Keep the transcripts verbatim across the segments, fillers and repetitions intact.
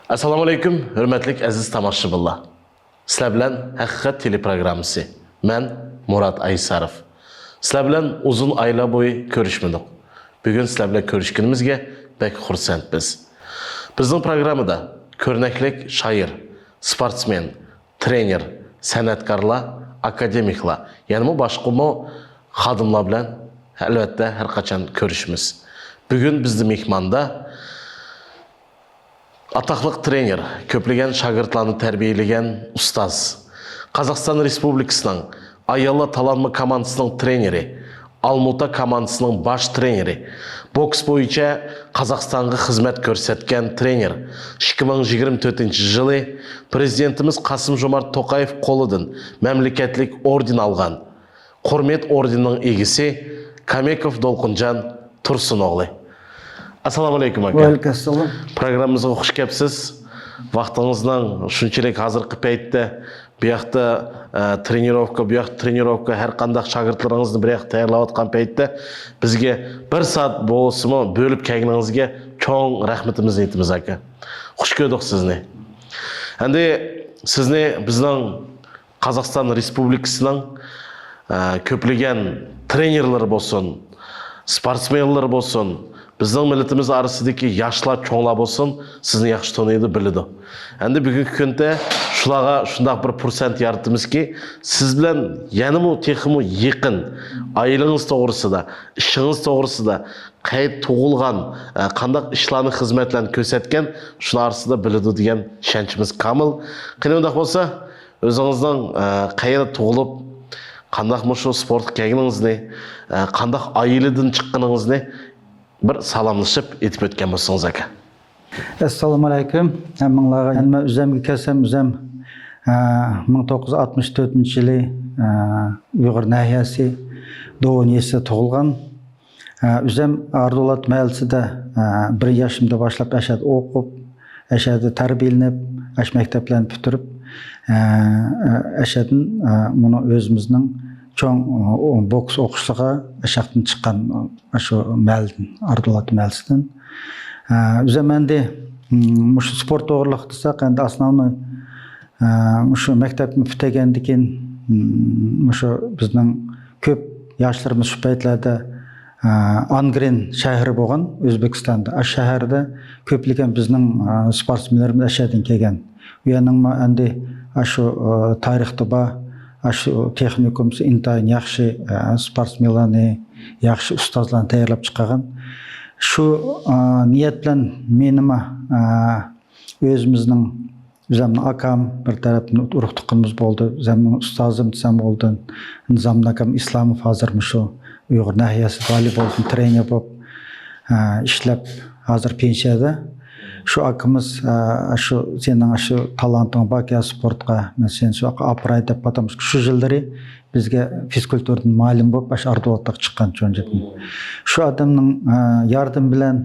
ئەسسالامۇ ئەلەيكۇم، ھۆرمەتلىك ئەزىز تاماشىچى بالىلار. سىلەر بىلەن ھەقىقەت تېلېپروگراممىسى. مەن مۇرات ئايساروف. سىلەر بىلەن ئۇزۇن ئايلار بويى كۆرۈشمىدۇق. بۈگۈن سىلەر بىلەن كۆرۈشكىنىمىزگە بەك خۇرسەنتمىز. بىزنىڭ پروگراممىدا كۆرنەكلىك شائىر، سپورتسمېن، ترېنېر، سەنئەتكارلار، ئاكادېمىكلار، يەنىمۇ باشقىمۇ خادىملار بىلەن، ئەلۋەتتە، ھەر قاچان كۆرۈشىمىز. بۈگۈن بىزدە مېھماندا ئاتاقلىق ترېنېر، كۆپلىگەن شاگىرتلارنى تەربىيەلىگەن ئۇستاز، قازاقىستان رېسپۇبلىكىسىنىڭ ئاياللار تالانتمۇ كوماندىسىنىڭ ترېنېرى، ئالمۇتا كوماندىسىنىڭ باش ترېنېرى، بوكس بويىچە قازاقىستانغا خىزمەت كۆرسەتكەن ترېنېر، ئىككى مىڭ يىگىرمە تۆتىنچى يىلى پرېزىدېنتىمىز قاسىم جومارت توقايېف قولىدىن مەملىكەتلىك ئوردېن ئالغان، قۇرمەت ئوردېنىنىڭ ئىگىسى كامېكوف دولقۇنجان تۇرسۇن ئوغلى. ئەسسالامۇ ئەلەيكۇم، ئاكا. ۋەئەلەيكۇم ئەسسالام. پروگراممىمىزغا خۇش كەپسىز. ۋاقتىڭىزنىڭ شۇنچىلىك ھازىرقى پەيتتە بۇ ياقتا، ئە، ترېنىروۋكا، بۇ ياقتا ترېنىروۋكا، ھەر قانداق شاگىرتلىرىڭىزنى بىر ياقتا تەييارلاۋاتقان پەيتتە بىزگە بىر سائەت بولسىمۇ بۆلۈپ كەلگىنىڭىزگە چوڭ رەھمىتىمىزنى ئېيتىمىز، ئاكا. خۇش كۆردۇق سىزنى. ئەمدى سىزنى بىزنىڭ قازاقىستان رېسپۇبلىكىسىنىڭ، ئە، كۆپلىگەن ترېنېرلىرى بولسۇن، سپورتسمېنلىرى بولسۇن، بىزنىڭ مىللىتىمىز ئارىسىدىكى ياشلار، چوڭلار بولسۇن، سىزنى ياخشى تونۇيدۇ، بىلىدۇ. ئەمدى بۈگۈنكى كۈندە شۇلارغا شۇنداق بىر پۇرسەت يارىتىمىزكى، سىز بىلەن يەنىمۇ تېخىمۇ يېقىن ئائىلىڭىز توغرىسىدا، ئىشىڭىز توغرىسىدا، قەيەردە تۇغۇلغان، ئە، قانداق ئىشلارنى، خىزمەتلەرنى كۆرسەتكەن، شۇلار ئارىسىدا بىلىدۇ دېگەن ئىشەنچىمىز كامىل. قېنى ئۇنداق بولسا، ئۆزىڭىزنىڭ، ئە، قەيەردە تۇغۇلۇپ، قانداق مۇشۇ سپورتقا كەلگىنىڭىزنى، ئە، قانداق ئائىلىدىن چىققىنىڭىزنى بىر سالاملىشىپ ئېيتىپ ئۆتكەن بولسىڭىز، ئاكا. ئەسسالامۇ ئەلەيكۇم ھەممىڭلارغا. يەنە مەن ئۆزەمگە كەلسەم، ئۆزەم، ئە، مىڭ توققۇز يۈز ئاتمىش تۆتىنچى يىلى، ئە، ئۇيغۇر ناھىيەسى دوۋۇن يېزىسىدا تۇغۇلغان. ئە، ئۆزەم ئاردۇلات مەھەللىسىدە، ئە، بىر ياشىمدا باشلاپ ئەشەدە ئوقۇپ، ئەشەدە تەربىيەلىنىپ، ئەش مەكتەپلەرنى پۈتتۈرۈپ، ئە، ئە، ئەشەدىن، ئە، مۇنۇ ئۆزىمىزنىڭ چوڭ، ئۇ، بوكس ئوقۇشلۇقى ئەشەقتىن چىققان، ئۇ، شۇ مەھەللىدىن، ئاردۇلات مەھەللىسىدىن. ئە، ئۆزەم ئەمدى، م، مۇشۇ سپورت توغرىلىق دېسەك، ئەمدى ئاسناۋنى، ئە، مۇشۇ مەكتەپنى پۈتتۈرگەندىن كېيىن، م، مۇشۇ بىزنىڭ كۆپ ياشلىرىمىز شۇ پەيتلەردە، ئە، ئانگرېن شەھىرى بولغان ئۆزبېكىستاندا. ئاشۇ شەھەردە كۆپلىگەن بىزنىڭ، ئە، سپورتسمېنلىرىمىز ئەشەدىن كەلگەن. ئۇ يەرنىڭمۇ ئەمدى ئاشۇ، ئە، تارىختا بار، ئاشۇ تېخنىكومسى ئىنتايىن ياخشى، ئە، سپورتسمېنلارنى، ياخشى ئۇستازلارنى تەييارلاپ چىقارغان. شۇ، ئە، نىيەت بىلەن مېنىمۇ، ئە، ئۆزىمىزنىڭ، ئۆزەمنىڭ ئاكام، بىر تەرەپتىن ئۇرۇق تۇغقىنىمىز بولدى. ئۆزەمنىڭ ئۇستازىم دېسەم بولىدۇ. نىزامىن ئاكام ئىسلاموف ھازىر مۇشۇ ئۇيغۇر ناھىيەسى ۋالىبولدىن ترېنېر بولۇپ، ئە، ئىشلەپ، ھازىر پېنسىيەدە. شۇ ئاكىمىز، ئە، شۇ سېنىڭ شۇ تالانتىڭ باركەن سپورتقا، مەن سېنى شۇ ياققا ئاپىراي دەپ ئاتام شۇ يىللىرى بىزگە فىزكۇلتۇرىدىن مۇئەللىم بولۇپ، ئاشۇ ئاردۇلاتقا چىققان چونجىدىن. شۇ ئادەمنىڭ، ئە، ياردىمى بىلەن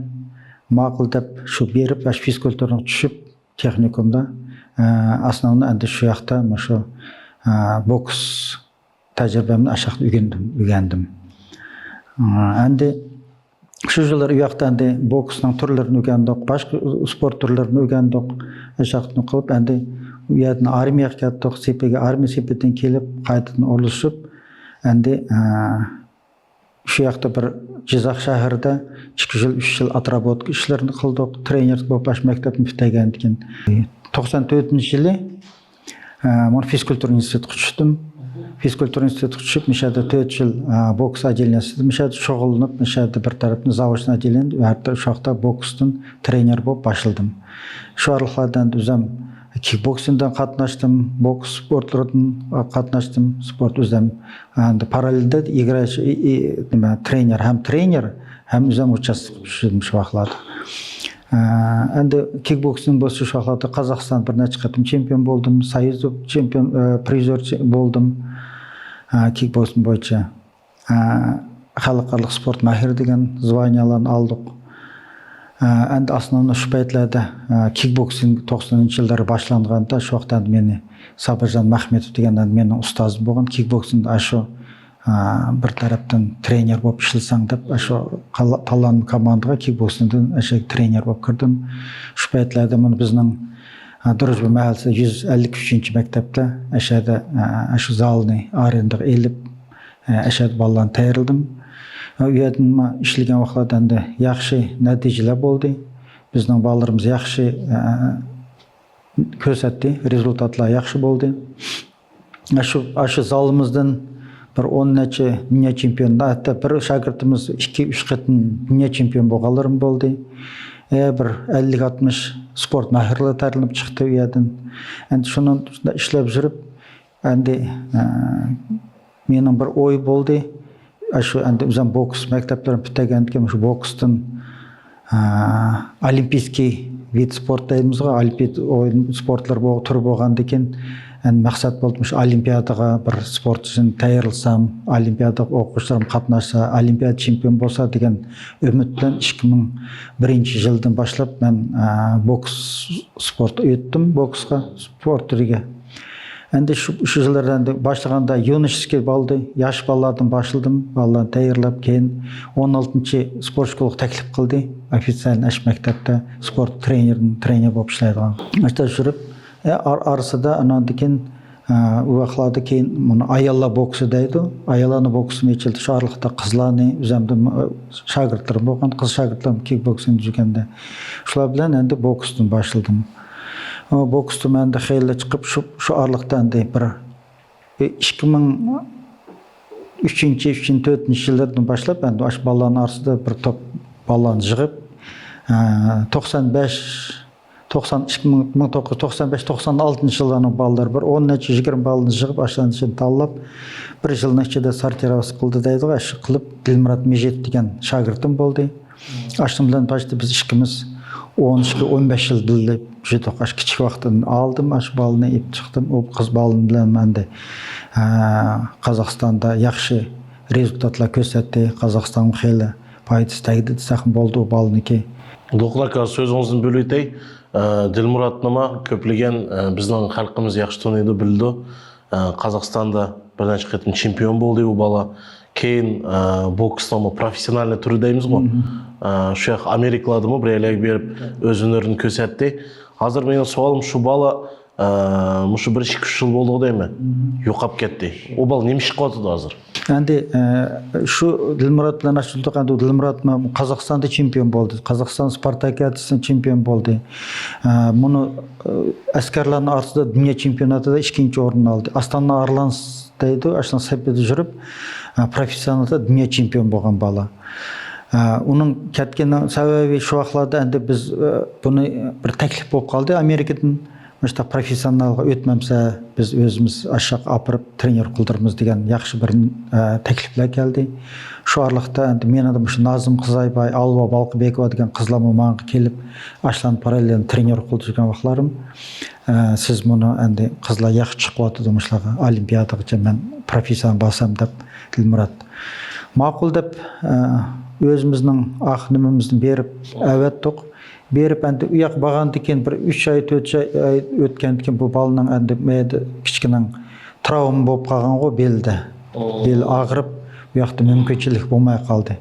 ماقۇل دەپ شۇ بېرىپ، ئاشۇ فىزكۇلتۇرىغا چۈشۈپ، تېخنىكومدا، ئە، ئاسناۋنى ئەمدى شۇ ياقتا، مۇشۇ، ئە، بوكس تەجرىبەمنى ئاشۇ ياقتا ئۆگەندىم، ئۆگەندىم. ئە، ئەمدى شۇ يىللار ئۇ ياقتا ئەمدى بوكسنىڭ تۈرلىرىنى ئۆگەندۇق، باشقا سپورت تۈرلىرىنى ئۆگەندۇق. ئاشۇ ياقتىن قىلىپ، ئەمدى ئۇ يەردىن ئارمىيەگە كەتتۇق، سېپىگە، ئارمىيە سېپىدىن كېلىپ، قايتىدىن ئورۇنلىشىپ، ئەمدى، ئە، شۇ ياقتا بىر جىزاخ شەھىرىدە ئىككى يىل، ئۈچ يىل ئاتراۋوتكا ئىشلىرىنى قىلدۇق. ترېنېر بولۇپ، ئاشۇ مەكتەپنى پۈتتۈرگەندىن كېيىن، توقسان تۆتىنچى يىلى، ئە، مانا فىزكۇلتۇرا ئىنستىتۇتىغا چۈشتۈم. فىزكۇلتۇرا ئىنستىتۇتىغا چۈشۈپ، مۇشۇ يەردە تۆت يىل، ئە، بوكس ئوتدېلنىيىسىدا مۇشۇ يەردە شۇغۇللىنىپ، مۇشۇ يەردە بىر تەرەپتىن زاۋوچنىي ئوتدېلنىيە، ھەتتا شۇ ۋاقىتتا بوكستىن ترېنېر بولۇپ باشلىدىم. شۇ ئارىلىقلاردا ئەمدى ئۆزۈم كىكبوكسىنگدا قاتناشتىم، بوكس سپورتلىرىدىن قاتناشتىم. سپورت ئۆزۈم، ئەمدى پاراللېلدا ئىگراش، ئى، ئى، نېمە، ترېنېر، ھەم ترېنېر، ھەم ئۆزۈم ئۇچاستكا چۈشتۈم شۇ ۋاقىتلاردا. ئە، ئەمدى كىكبوكسىنگ بولسا شۇ ۋاقىتلاردا قازاقىستان بىر نەچچە قېتىم چېمپىيون بولدۇم، سويۇز چېمپىيون، ئە، پرىزور چې-، بولدۇم، ئە، كىكبوكسىنگ بويىچە. ئە، خەلقئارالىق سپورت ماھىرى دېگەن زۋانىيەلەرنى ئالدۇق. ئە، ئەمدى ئاسنوۋنو شۇ پەيتلەردە، ئە، كىكبوكسىنگ توقسىنىنچى يىللىرى باشلانغاندا، شۇ ۋاقىتتا ئەمدى مېنى سابىرجان مەخمۇتوف دېگەن ئەمدى مېنىڭ ئۇستازىم بولغان، كىكبوكسىنگدا ئاشۇ، ئە، بىر تەرەپتىن ترېنېر بولۇپ ئىشلىسەڭ دەپ، ئاشۇ قالا-، تاللانما كوماندىغا كىكبوكسىنگدىن ئاشۇ ترېنېر بولۇپ كىردىم. شۇ پەيتلەردە مانا بىزنىڭ، ئە، دۇرۇجبا مەھەللىسى يۈز ئەللىك ئۈچىنچى مەكتەپتە ئەشەدە، ئە، ئاشۇ زالنى ئارېندىغا ئېلىپ، ئە، ئەشەدە بالىلارنى تەييارلىدىم. ئۇ يەردىن ئىشلىگەن ۋاقىتلاردا ئەمدى ياخشى نەتىجىلەر بولدى. بىزنىڭ بالىلىرىمىز ياخشى، ئە، كۆرسەتتى، رېزۇلتاتلار ياخشى بولدى. ئاشۇ، ئاشۇ زالىمىزدىن بىر ئون نەچچە دۇنيا چېمپىيونى، ھەتتا بىر شاگىرتىمىز ئىككى، ئۈچ قېتىم دۇنيا چېمپىيونى بولغانلىرىمۇ بولدى. ئە، بىر ئەللىك، ئاتمىش سپورت ماھىرلىرى تەييارلىنىپ چىقتى ئۇ يەردىن. ئەمدى شۇنىڭ ئۈستىدە ئىشلەپ يۈرۈپ، ئەمدى، ئە، مېنىڭ بىر ئوي بولدى. ئاشۇ ئەمدى ئۆزۈم بوكس مەكتەپلىرىنى پۈتتۈرگەندىكىن، شۇ بوكستىن، ئە، ئولىمپىيسكىي ۋىد سپورت دەيمىزغۇ، ئولىمپىياد ئويۇن سپورتلىرى بو-، تۈرى بولغاندىكىن، ئەمدى مەقسەت بولدى، مۇشۇ ئولىمپىيادىغا بىر سپورتچىنى تەييارلىسام، ئولىمپىيادىغا ئوقۇغۇچىلىرىم قاتناشسا، ئولىمپىيادا چېمپىيون بولسا دېگەن ئۈمىد بىلەن ئىككى مىڭ بىرىنچى يىلدىن باشلاپ مەن، ئە، بوكس سپورتى ئۆتتۈم، بوكسقا، سپورت تۈرىگە. ئەمدى شۇ، شۇ يىللاردا ئەمدى باشلىغاندا يۇنىشېسكىي بالىدى، ياش بالىلاردىن باشلىدىم. بالىلارنى تەييارلاپ، كېيىن ئون ئالتىنچى سپورت شكولىغا تەكلىپ قىلدى. ئوفىتسىيال ئاشۇ مەكتەپتە سپورت ترېنېرىدىن، ترېنېر بولۇپ ئىشلەيدىغان. ئاشۇنداق يۈرۈپ، ئە، ئار-، ئارىسىدا ئاناندىن كېيىن، ئە، ئۇ ۋاقىتلاردا كېيىن بۇنى ئاياللار بوكسى دەيدۇ. ئاياللارنىڭ بوكسىمۇ ئېچىلدى. شۇ ئارىلىقتا قىزلارنى، ئۆزۈمدىن، ئە، شاگىرتلىرىم بولغان، قىز شاگىرتلىرىم كىكبوكسىنگ دېگەندە. شۇلار بىلەن ئەمدى بوكستىن باشلىدىم. ئۇ بوكستا مەندە خېلى چىقىپ، شۇ، شۇ ئارىلىقتا ئەمدى بىر ئىككى مىڭ ئۈچىنچى، ئۈچىنچى، تۆتىنچى يىللاردىن باشلاپ، ئەمدى ئاشۇ بالىلارنىڭ ئارىسىدا بىر توپ بالىلارنى يىغىپ، ئە، توقسان بەش، توقسان، ئىككى مىڭ، مىڭ توققۇز يۈز توقسان بەش، توقسان ئالتىنچى يىللارنىڭ بالىلىرى بىر ئون نەچچە، يىگىرمە بالىنى يىغىپ، ئاشۇلارنىڭ ئىچىدىن تاللاپ، بىر يىلنىڭ ئىچىدە سورتىرىزاتسىيە قىلدى دەيدىغۇ، ئاشۇ قىلىپ، دىلمۇرات مىجىت دېگەن شاگىرتىم بولدى. ئاشۇنىڭ بىلەن باشتا بىز ئىككىمىز ئون ئىككى، ئون بەش يىل بىللە يۈردۇق. ئاشۇ كىچىك ۋاقتىدىن ئالدىم، ئاشۇ بالىنى ئېلىپ چىقتىم. ئۇ قىز بالىنى بىلەن ئەمدى، ئە، قازاقىستاندا ياخشى رېزۇلتاتلار كۆرسەتتى. قازاقىستانغا خېلى پايدىسى تەگدى دېسەكمۇ بولىدۇ ئۇ بالىنىڭكى. دوغرۇ ئاكا، سۆزىڭىزنى بۆلۈۋېتەي. ئە، دىلمۇراتنىمۇ كۆپلىگەن، ئە، بىزنىڭ خەلقىمىز ياخشى تونۇيدۇ، بىلىدۇ. ئە، قازاقىستاندا بىر نەچچە قېتىم چېمپىيون بولدى ئۇ بالا. كېيىن، ئە، بوكسنىڭمۇ پروفېسسىونالنىي تۈرى دەيمىزغۇ. ئە، شۇ ياق ئامېرىكىلاردىمۇ بىر يەرلەرگە بېرىپ ئۆز ھۈنىرىنى كۆرسەتتى. ھازىر مېنىڭ سوئالىم شۇ، بالا، ئە، مۇشۇ بىر ئىككى، ئۈچ يىل بولدىغۇ دەيمەن. يوقاپ كەتتى. ئۇ بالا نېمە ئىش قىلىۋاتىدۇ ھازىر؟ ئەمدى، ئە، شۇ دىلمۇرات بىلەن ئاشۇنداق، ئەمدى دىلمۇرات قازاقىستاندا چېمپىيون بولدى. قازاقىستان سپارتاكىادىسىدا چېمپىيون بولدى. ئە، مۇنۇ، ئە، ئەسكەرلەرنىڭ ئارىسىدا دۇنيا چېمپىيوناتىدا ئىككىنچى ئورۇننى ئالدى. ئاستانە ئارلانس دەيدۇ، ئاشۇنىڭ سېپىدە يۈرۈپ، ئە، پروفېسسىيونالدا دۇنيا چېمپىيون بولغان بالا. ئە، ئۇنىڭ كەتكىنىنىڭ سەۋەبى شۇ ۋاقىتلاردا ئەمدى بىز، ئە، بۇنى بىر تەكلىپ بولۇپ قالدى ئامېرىكىدىن. مۇشۇنداق پروفېسسىيونالغا ئۆتمەمسە، بىز ئۆزىمىز ئاشاق ئاپىرىپ ترېنېر قىلدۇرىمىز دېگەن ياخشى بىر، ئە، تەكلىپلەر كەلدى. شۇ ئارىلىقتا ئەمدى مېنىڭدە مۇشۇ نازىم قىزايباي، ئالۋا بالقىبېكوۋا دېگەن قىزلارمۇ ماڭا كېلىپ، ئاشۇلارنى پاراللېل ترېنېر قىلدۇرغان ۋاقىتلىرىم. ئە، سىز مۇنۇ ئەمدى قىزلار ياخشى چىقىۋاتىدۇ مۇشۇلارغا، ئولىمپىيادىغىچە مەن پروفېسسىيەنى باسام دەپ دىلمۇرات. ماقۇل دەپ، ئە، ئۆزىمىزنىڭ ئاق نېمىمىزنى بېرىپ ئەۋەتتۇق. بېرىپ، ئەمدى ئۇ ياققا بارغاندىن كېيىن بىر ئۈچ ئاي، تۆت ئاي ئۆتكەندىن كېيىن بۇ بالىنىڭ ئەمدى مەيدە كىچىكىنىڭ تراۋما بولۇپ قالغانغۇ بېلىدە. بېلى ئاغرىپ، ئۇ ياقتا مۇمكىنچىلىك بولماي قالدى.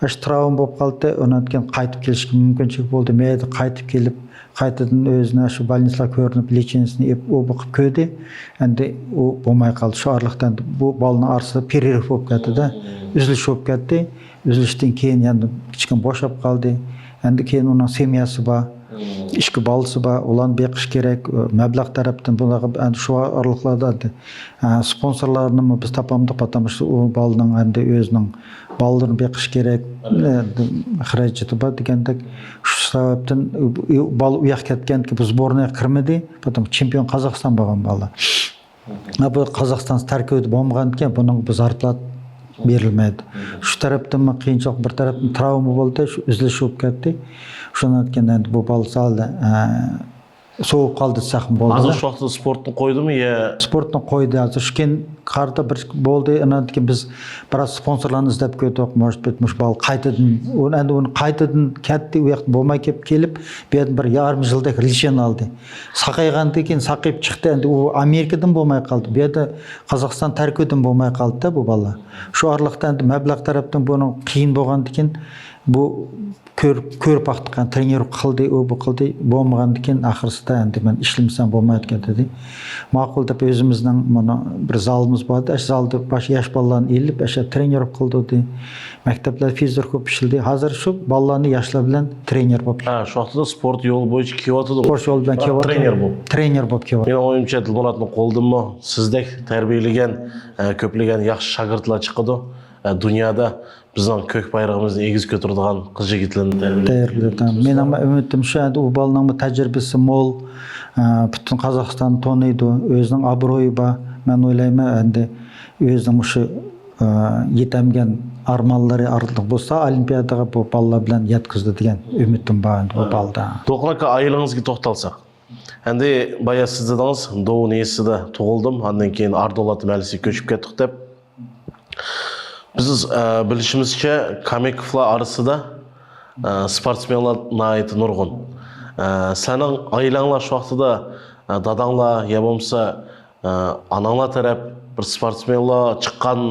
ئاشۇ تراۋما بولۇپ قالدى، ئۇنىڭدىن كېيىن قايتىپ كېلىشكە مۇمكىنچىلىك بولدى. مەيدە قايتىپ كېلىپ، قايتىدىن ئۆزىنى شۇ بولنىسلارغا كۆرۈنۈپ، لېچىنىيىسىنى ئېلىپ، ئۇ بېقىپ كۆردى. ئەمدى ئۇ بولماي قالدى. شۇ ئارىلىقتا ئەمدى بۇ بالىنىڭ ئارىسىدا پېرېرىف بولۇپ كەتتىدە، ئۈزۈلۈش بولۇپ كەتتى. ئۈزۈلۈشتىن كېيىن يەنە كىچىككىنە بوشاپ قالدى. ئەمدى كېيىن ئۇنىڭ سېمياسى بار، ئىككى بالىسى بار، ئۇلارنى بېقىش كېرەك، مەبلەغ تەرەپتىن بۇلارغا ئەمدى شۇ ئارىلىقلاردا ئەمدى، ئە، سپونسورلارنىمۇ بىز تاپالمىدۇق، پاتام شۇ ئۇ بالىنىڭ ئەمدى ئۆزىنىڭ بالىلىرىنى بېقىش كېرەك، ئە، خىراجىتى بار دېگەندەك. شۇ سەۋەبتىن ئۇ، ئۇ بالا ئۇ ياققا كەتكەندىكىن بۇ سبورنايغا كىرمىدى. پاتام چېمپىيون قازاقىستان بولغان بالا. ھە، بۇ قازاقىستان تەركىبىدە بولمىغانىكەن، بۇنىڭغا بىز زارپلات بېرىلمەيدۇ. شۇ تەرەپتىنمۇ قىيىنچىلىق، بىر تەرەپتىن تراۋما بولدى، شۇ ئۈزۈلۈش بولۇپ كەتتى. شۇنىڭدىن كېيىن ئەمدى بۇ بالا سەل، ئە، سوۋۇپ قالدى دېسەكمۇ بولىدۇ. ھازىر شۇ ۋاقىتتا سپورتنى قويدىمۇ يا؟ سپورتنى قويدى. ھازىر شۇ كېيىن قارىتا بىر بولدى، ئاندىن كېيىن بىز بىراز سپونسورلارنى ئىزدەپ كۆردۇق. مۇشۇ، مۇشۇ بالا قايتىدىن، ئۇنى ئەندى ئۇنى قايتىدىن كەتتى، ئۇ ياقتا بولماي كېلىپ، كېلىپ، بۇ يەردىن بىر يارىم يىلدەك لىشىن ئالدى. ساقايغاندىن كېيىن ساقىيىپ چىقتى، ئەندى ئۇ ئامېرىكىدىن بولماي قالدى، بۇ يەردە قازاقىستان تەركىبىدىن بولماي قالدى-دە بۇ بالا. شۇ ئارىلىقتا ئەندى مەبلەغ تەرەپتىن بۇنىڭ قىيىن بولغاندىن كېيىن بۇ كۆرۈپ، كۆرۈپ باقتۇق، يەنى ترېنېر قىلدى، ئۇ بۇ قىلدى، بولمىغاندىكىن ئاخىرسىدا ئەندى مەن ئىشلىمىسەم بولمايدىكەن دېدى. ماقۇل دەپ ئۆزىمىزنىڭ مانا بىر زالىمىز بار ئىدى، ئاشۇ زالدا باش ياش بالىلارنى ئېلىپ، ئاشۇ ترېنېر قىلدۇردى. مەكتەپلەر فىزىك كۇلۇب ئىشلىدى. ھازىر شۇ بالىلارنى ياشلار بىلەن ترېنېر بولۇپ ھە، شۇ ۋاقىتتا سپورت يولى بويىچە كېلىۋاتىدۇ. سپورت يولى بىلەن ھە، كېلىۋاتىدۇ. ترېنېر بولۇپ. ترېنېر بولۇپ كېلىۋاتىدۇ. مېنىڭ ئويۇمچە، دىلمۇراتنىڭ قولىدىنمۇ سىزدەك تەربىيەلىگەن، ئە، كۆپلىگەن ياخشى شاگىرتلار چىقىدۇ. ئە، دۇنيادا بىزنىڭ كۆك بايرىقىمىزنى ئېگىز كۆتۈرىدىغان قىز يىگىتلەرنى تەربىيەلەيدۇ. تەييارلىدى. مېنىڭمۇ ئۈمىدىم شۇ، ئەندى ئۇ بالىنىڭمۇ تەجرىبىسى مول، ئە، پۈتۈن قازاقىستاننى تونۇيدۇ، ئۆزىنىڭ ئابرۇيى بار. مەن ئويلايمەن، ئەندى ئۆزىنىڭ مۇشۇ، ئە، يېتەلمىگەن ئارمانلىرى ئارتۇق بولسا، ئولىمپىيادىغا بۇ بالىلار بىلەن يەتكۈزىدۇ دېگەن ئۈمىدىم بار ئەندى بۇ بالىدا. توغرا ئاكا، ئائىلىڭىزگە توختالساق. ئەندى بايا سىز دېدىڭىز، دوۋا نىيىسىدە تۇغۇلدۇم، ئاندىن كېيىن ئاردۇلات مەھەللىسىگە كۆچۈپ كەتتۇق دەپ. بىز، ئە، بىلىشىمىزچە، كامېكوفلار ئارىسىدا، ئە، سپورتسمېنلار ناھايىتى نۇرغۇن. ئە، سېنىڭ ئائىلەڭلار شۇ ۋاقتىدا، ئە، داداڭلار يا بولمىسا، ئە، ئاناڭلار تەرەپ بىر سپورتسمېنلار چىققان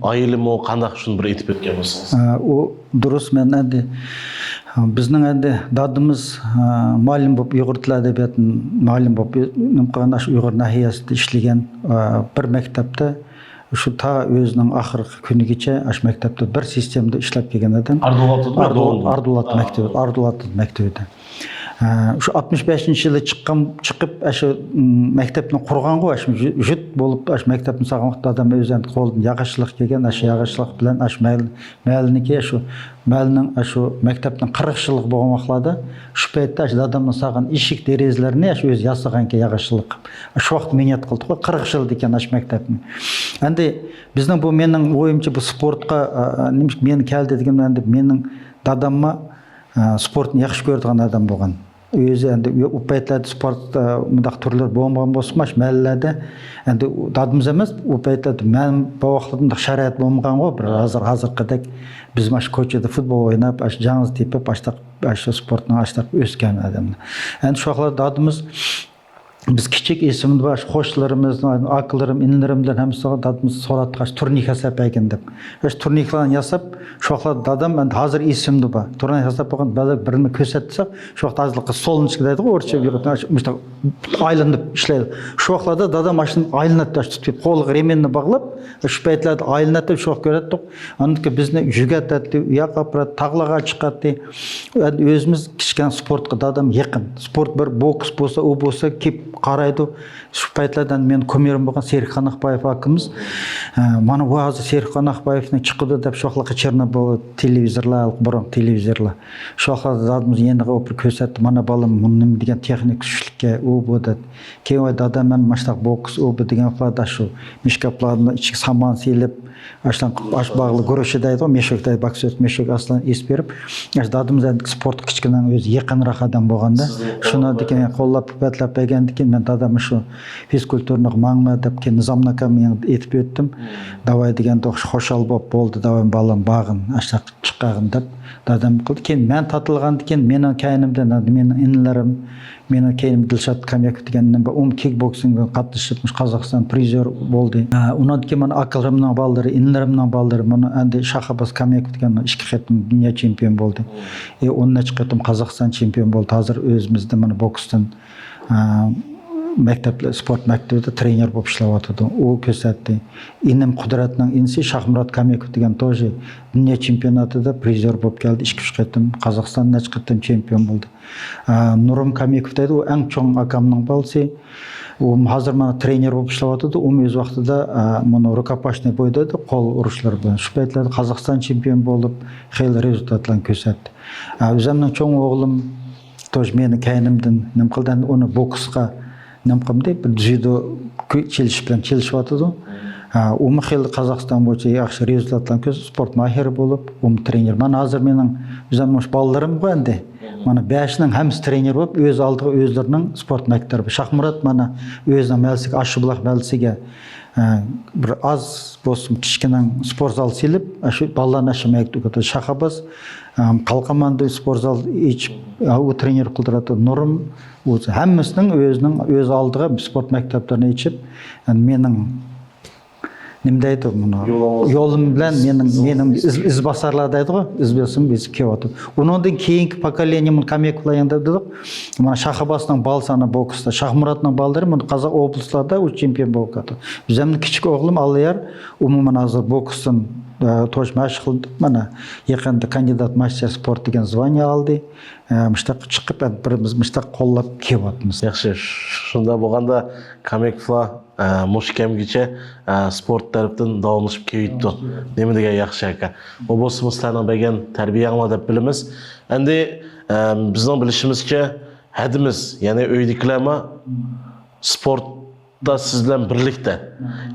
ئائىلىمۇ قانداق، شۇنى بىر ئېيتىپ ئۆتكەن بولسىڭىز. ئە، ئۇ دۇرۇس، مەن ئەندى، بىزنىڭ ئەندى دادىمىز، ئە، مۇئەللىم بولۇپ، ئۇيغۇر تىلى ئەدەبىياتى مۇئەللىمى بولۇپ، نېمە قىلغان، ئاشۇ ئۇيغۇر ناھىيەسىدە ئىشلىگەن، ئە، بىر مەكتەپتە شۇ تا ئۆزىنىڭ ئاخىرقى كۈنىگىچە ئاشۇ مەكتەپتە بىر سىستېمىدا ئىشلەپ كەلگەن ئادەم. ئاردۇلاتىدا ئاردۇ-، ئوقۇغان. ئاردۇلات ھا. مەكتىپى، ئاردۇلات مەكتىپىدە. ئە، شۇ ئاتمىش بەشىنچى يىلى چىققان، چىقىپ، ئاشۇ، م، مەكتەپنى قۇرغانغۇ، ئاشۇ جۈ-، جۈت بولۇپ، ئاشۇ مەكتەپنى سالغان ۋاقىتتا ئادەم ئۆزى ئەندى قولىدىن ياغاچلىق كەلگەن، ئاشۇ ياغاچلىق بىلەن ئاشۇ مەھەل-، مەھەللىنىڭكى، شۇ مەھەللىنىڭ، ئاشۇ مەكتەپنىڭ قىرىق يىللىق بولغان ۋاقىتلاردا، شۇ پەيتتە ئاشۇ دادامنىڭ سالغان ئىشىك دېرىزىلىرىنى ئاشۇ ئۆزى ياسىغانكەن ياغاچلىق قىلىپ. شۇ ۋاقىت مېنى ياد قىلدۇق، قىرىق يىل دېگەن ئاشۇ مەكتەپنى. ئەندى بىزنىڭ بۇ، مېنىڭ ئويۇمچە، بۇ سپورتقا، ئا، ئا، نېمە، مېنى كەلدى دېگەن، ئەندى مېنىڭ داداممۇ، ئا، سپورتنى ياخشى كۆرىدىغان ئادەم بولغان. ئۆزى ئەندى ئۇ پەيتلەردە سپورت، ئا، مۇنداق تۈرلىرى بولمىغان بولسىمۇ، مۇشۇ مەھەللىلەردە ئەندى دادىمىز ئەمەس، ئۇ پەيتلەردە مەن بوۋاقلىرىمدا شارائىت بولمىغانغۇ، بىر ھازىر، ھازىرقىدەك بىز مانا شۇ كوچىدا فۇتبول ئويناپ، ئاشۇ جاڭزا تېپىپ، ئاشتاق، ئاشۇ سپورتنىڭ ئاشتاق ئۆسكەن ئادەملەر. ئەندى شۇ ۋاقىتلاردا دادىمىز بىز كىچىك ئېسىمدە بار، شۇ قوشنىلىرىمىز، ئاكىلىرىم، ئىنىلىرىمدىن ھەممىسىگە دادىمىز سوراتتۇق، ئاشۇ تۇرنىك ياساپ بەرگىن دەپ. ئاشۇ تۇرنىكلارنى ياساپ، شۇ ۋاقىتلاردا دادام، ئەندى ھازىر ئېسىمدە بار، تۇرنىك ياساپ بولغان بالىلار بىرنى كۆرسەتسەك، شۇ ۋاقىتتا ھازىرقى سولنىچكا دەيدىغۇ، ئورۇسچە، مۇشۇنداق ئايلىنىپ ئىشلەيدۇ. شۇ ۋاقىتلاردا دادام ئاشۇنداق ئايلىناتتى، ئاشۇ تۇتۇپ، قولىغا رېمېننى باغلاپ، شۇ پەيتلەردە ئايلىناتتى، شۇ ۋاقىت كۆرەتتۇق. ئاندىن كېيىن بىزنى يۆگەتەتتى، ئۇ ياققا ئاپىراتتى، تاغلارغا چىقاتتى. ئەندى ئۆزىمىز كىچىككەن سپورتقا دادام يېقىن. سپورت بىر بوكس بولسا، ئۇ بولسا كېلىپ قارايدۇ. شۇ پەيتلەردە مېنىڭ كۇمىرىم بولغان سېرىك قاناقبايېۋ ئاكىمىز، ئە، مانا بۇ ھازىر سېرىك قاناقبايېۋنىڭ چىقىدۇ دەپ شۇ ۋاقىتلاردا چېرنوبىل تېلېۋىزورلار، بۇرۇنقى تېلېۋىزورلار. شۇ ۋاقىتلاردا دادىمىز يېنىغا ئوپىرىپ كۆرسەتتى، مانا بالام، مۇنۇ نېمە دېگەن تېخنىكا كۈچلۈككەن، ئۇ بۇ دەپ. كېيىن ۋاي دادا، مەن ماشتاق بوكس، ئۇ بۇ دېگەن ۋاقىتلاردا شۇ مىشكاپلارنىڭ ئىچىگە سامان سېلىپ، ئاشتان، ئاش باغلى گۇرۇچى دەيدىغۇ، مېشوك دەيدۇ، باكسېۋت مېشوك ئاسلان ئېسىپ بېرىپ، ئاشۇ دادىمىز ئەمدى سپورتقا كىچىكىنىڭ ئۆزى يېقىنراق ئادەم بولغاندا، شۇنىڭدىن كېيىن قوللاپ قۇۋۋەتلەپ بەرگەندىن كېيىن، مەن دادام شۇ فىزكۇلتۇرنىغا ماڭما دەپ، كېيىن نىزامنى ئاكام مېڭىپ ئېيتىپ ئۆتتۈم. داۋاي دېگەندە، خوشال بولۇپ، بولدى، داۋاي بالام، بارغىن، ئاشتاق چىقارغىن دەپ، دادام قىلدى. كېيىن مەن تارتىلغاندىن كېيىن، مېنىڭ كەينىمدىن مېنىڭ ئىنىلىرىم، مېنىڭ كەينىمدە دىلشات كامياكوف دېگەن ئىنىم بار. ئۇمۇ كىكبوكسىنگقا قاتنىشىپ، مۇشۇ قازاقىستان پرىزور بولدى. ئۇنىڭدىن كېيىن مانا ئاكىلىرىمنىڭ بالىلىرى، ئىنىلىرىمنىڭ بالىلىرى، مانا ئەندى شاھاباز كامياكوف دېگەن ئىككى قېتىم دۇنيا چېمپىيونى بولدى. ئون نەچچە قېتىم قازاقىستان چېمپىيونى بولدى. ھازىر ئۆزىمىزدە مانا بوكستىن، ئە، مەكتەپلەر، سپورت مەكتىۋىدە ترېنېر بولۇپ ئىشلەۋاتىدۇ. ئۇ كۆرسەتتى. ئىنىم قۇدرەتنىڭ ئىنىسى شاھمۇرات كامياكوف دېگەن توشى دۇنيا چېمپىيوناتىدا پرىزور بولۇپ كەلدى. ئىككى، ئۈچ قېتىم قازاقىستان نەچچە قېتىم چېمپىيون بولدى. ئە، نۇرۇم كامياكوف دەيدۇ، ئۇ ئەڭ چوڭ ئاكامنىڭ بالىسى. ئۇ ھازىر مانا ترېنېر بولۇپ ئىشلەۋاتىدۇ. ئۇمۇ ئۆز ۋاقتىدا، ئە، مانا رۇكاپاشنىي بوي دەيدۇ، قول ئۇرۇشلىرى بىلەن. شۇ پەيتلەردە قازاقىستان چېمپىيون بولۇپ، خېلى رېزۇلتاتلارنى كۆرسەتتى. ئە، ئۆزۈمنىڭ چوڭ ئوغلۇم توش مېنىڭ كەينىمدىن نېمە قىلدى، ئەمدى ئۇنى بوكسقا نېمە قىلدى، بىر دزيۇدو كۈ-، چېلىشىش بىلەن چېلىشىۋاتىدۇ. ھە، ئۇمۇ خېلى قازاقىستان بويىچە ياخشى رېزۇلتاتلارنى كۆرسىتىپ، سپورت ماھىرى بولۇپ، ئۇمۇ ترېنېر. مانا ھازىر مېنىڭ ئۆزۈمنىڭ مۇشۇ بالىلىرىمغۇ ئەمدى. مانا بەشىنىڭ ھەممىسى ترېنېر بولۇپ، ئۆز ئالدىغا ئۆزلىرىنىڭ سپورت مەكتىپى. شاھمۇرات مانا ئۆزىنىڭ مەھەللىسىگە، ئاششىبۇلاق مەھەللىسىگە ھە، بىر ئاز بولسىمۇ كىچىككىنە سپورت زال سېلىپ، شۇ بالىلارنى ئاشۇ مەكتەپكە شاخاباز، ئە، قالقاماندا سپورت زال ئېچىپ، ئۇ ترېنىر قىلدۇراتتى. نۇرۇم، ئۇ ھەممىسىنىڭ ئۆزىنىڭ ئۆز ئالدىغا سپورت مەكتەپلىرىنى ئېچىپ، يەنى مېنىڭ نېمە دەيدۇ مۇنۇ؟ يولۇڭىز. يولۇم بىلەن مېنىڭ، مېنىڭ ئىز، ئىزباسارلار دەيدىغۇ، ئىزباسارىم بىز كېلىۋاتىدۇ. ئۇنىڭدىن كېيىنكى پوكولېنىيە مۇنۇ كامېكۇلار يېڭىدا دېدۇق. مانا شاخاباسنىڭ بالىسى ئانا بوكستا، شاھمۇراتنىڭ بالىلىرى مۇنۇ قازاق ئوبلاستلاردا ئۇ چېمپىيون بولۇپ كەتتى. ئۆزۈمنىڭ كىچىك ئوغلۇم ئاللىيار، ئۇمۇ مانا ھازىر بوكستىن، ئە، توش مەشىق قىلىپ، مانا يېقىندا كاندىدات ماستېر سپورت دېگەن زۋانىيە ئالدى. ئە، مۇشتاق چىقىپ، بىرىمىز مۇشتاق قوللاپ كېلىۋاتىمىز. ياخشى، شۇنداق بولغاندا كامېكۇلار ئە، مۇشۇ كەمگىچە، ئە، سپورت تەرەپتىن داۋاملىشىپ كېلىۋېتىپتۇ. نېمە دېگەن ياخشى ئاكا. ئۇ بولسىمۇ سىلەرنىڭ بەرگەن تەربىيەڭلار دەپ بىلىمىز. ئەمدى، ئە، بىزنىڭ بىلىشىمىزچە، ھەدىمىز، يەنى ئۆيدىكىلەرمۇ سپورتتا سىز بىلەن بىرلىكتە.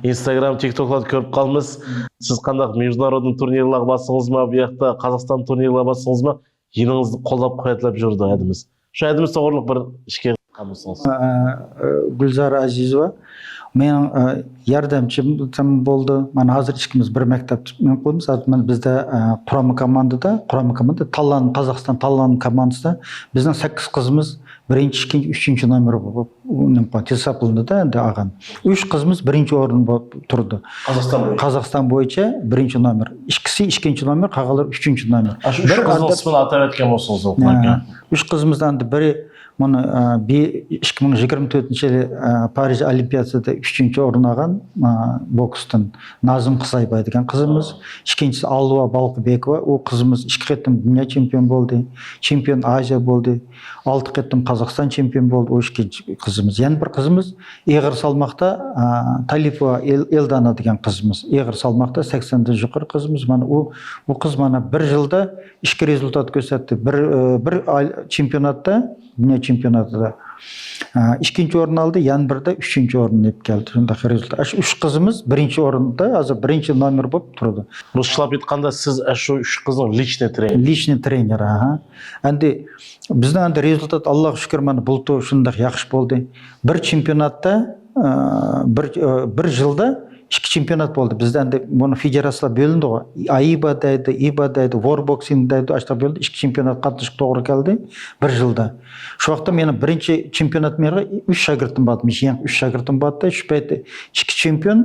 ئىنستاگرام، تىكتوكلاردا كۆرۈپ قالىمىز. سىز قانداق مىژنارودنىي تۇرنىرلارغا بارسىڭىزمۇ، بۇ ياقتا قازاقىستان تۇرنىرلىرىغا بارسىڭىزمۇ، يېنىڭىزدا قوللاپ قۇۋۋەتلەپ يۈرىدۇ ھەدىمىز. شۇ ھەدىمىز توغرىلىق بىر ئىككى قىلسىڭىز. ئە، ئە، گۈلزار ئەزىزوۋا مېنىڭ، ئە، ياردەمچىم بولدى. مانا ھازىر ئىككىمىز بىر مەكتەپتە نېمە قىلىمىز. ھازىر مانا بىزدە، ئە، قۇرامى كوماندىدا، قۇرامى كوماندىدا تاللان، قازاقىستان تاللان كوماندىسىدا بىزنىڭ سەككىز قىزىمىز بىرىنچى، ئىككىنچى، ئۈچىنچى نومېر بولۇپ نېمە قىلغان، ھېسابلىنىدۇ ئەمدى ئالغان. ئۈچ قىزىمىز بىرىنچى ئورۇن بولۇپ تۇرىدۇ. قازاقىستان بويىچە؟ قازاقىستان بويىچە بىرىنچى نومېر. ئىككىسى ئىككىنچى نومېر، قالغانلار ئۈچىنچى نومېر. ئاشۇ ئۈچ بىر قىزنىڭ ئادەم ئىسمىنى ئاتاپ ئۆتكەن بولسىڭىز، ھە، ئۇكىلاركا. ئۈچ قىزىمىزدا ئەمدى بىرى مانا، ئە، بى-، ئىككى مىڭ يىگىرمە تۆتىنچى يىلى، ئە، پارىژ ئولىمپىياتسىدا ئۈچىنچى ئورۇن ئالغان، ئە، بوكستىن نازىم قىزايباي دېگەن قىزىمىز. ئىككىنچىسى ئالۋا بالقىبېكوۋا. ئۇ قىزىمىز ئىككى قېتىم دۇنيا چېمپىيون بولدى. چېمپىيون ئازىيا بولدى. ئالتە قېتىم قازاقىستان چېمپىيون بولدى. ئۇ ئىككىنچى قىزىمىز. يەنە بىر قىزىمىز ئېغىر سالماقتا، ئە، تالىپوۋا ئېل-، ئېلدانا دېگەن قىزىمىز. ئېغىر سالماقتا سەكسەندىن يۇقىرى قىزىمىز. مانا ئۇ، ئۇ قىز مانا بىر يىلدا ئىككى رېزۇلتات كۆرسەتتى. بىر، ئە، بىر ئاي-، چېمپىيوناتتا، دۇنيا چېمپىيوناتىدا، ئە، ئىككىنچى ئورۇن ئالدى، يەنە بىردە ئۈچىنچى ئورۇننى ئېلىپ كەلدى. شۇنداق رېزۇلتات. ئاشۇ ئۈچ قىزىمىز بىرىنچى ئورۇندا، ھازىر بىرىنچى نومېر بولۇپ تۇرىدۇ. رۇسچىلاپ ئېيتقاندا، سىز ئاشۇ ئۈچ قىزنىڭ لىچنىي ترېنېرى؟ لىچنىي ترېنېرى، ھە. ئەمدى بىزنىڭ ئەمدى رېزۇلتات، ئاللاغا شۈكۈر، مانا بۇلتۇر شۇنداق ياخشى بولدى. بىر چېمپىيوناتتا، ئە، بىر، ئە، بىر يىلدا ئىككى چېمپىيونات بولدى. بىزدە ئەمدى بۇنى فېدېراتسىيەلەر بۆلۈندىغۇ. ئايبا دەيدۇ، ئىبا دەيدۇ، ۋور بوكسىنگ دەيدۇ، ئاشۇنداق بۆلۈندى. ئىككى چېمپىيونات قاتنىشىشقا توغرا كەلدى بىر يىلدا. شۇ ۋاقىتتا مېنىڭ بىرىنچى چېمپىيونات مېرىغا ئۈچ شاگىرتىم باردى. مېنىڭ يېڭى ئۈچ شاگىرتىم باردى. شۇ پەيتتە ئىككى چېمپىيون،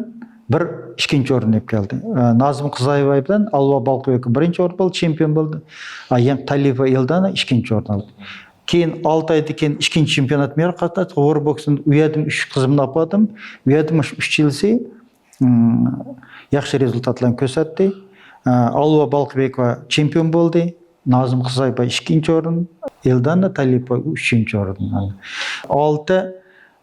بىر ئىككىنچى ئورۇننى ئېلىپ كەلدى. ئە، نازىم قىزايباي بىلەن ئالۋا بالقىبېكوۋا بىرىنچى ئورۇن بولدى، چېمپىيون بولدى. ئە، يەنە تالىپوۋا ئېلدانا ئىككىنچى ئورۇن ئالدى. كېيىن ئالتە ئايدىن كېيىن ئىككىنچى چېمپىيونات مېرى قاتناشتى، ۋور بوكسىندا. ئۇ يەردىمۇ ئۈچ قىزىمنى ئاپاردىم. ئۇ يەردىمۇ شۇ ئۈچ يىلسى، ئىم، ياخشى رېزۇلتاتلارنى كۆرسەتتى. ئە، ئالۋا بالقىبېكوۋا چېمپىيون بولدى. نازىم قىزايباي ئىككىنچى ئورۇن، ئېلدانا تالىپوۋا ئۈچىنچى ئورۇن. ئالتە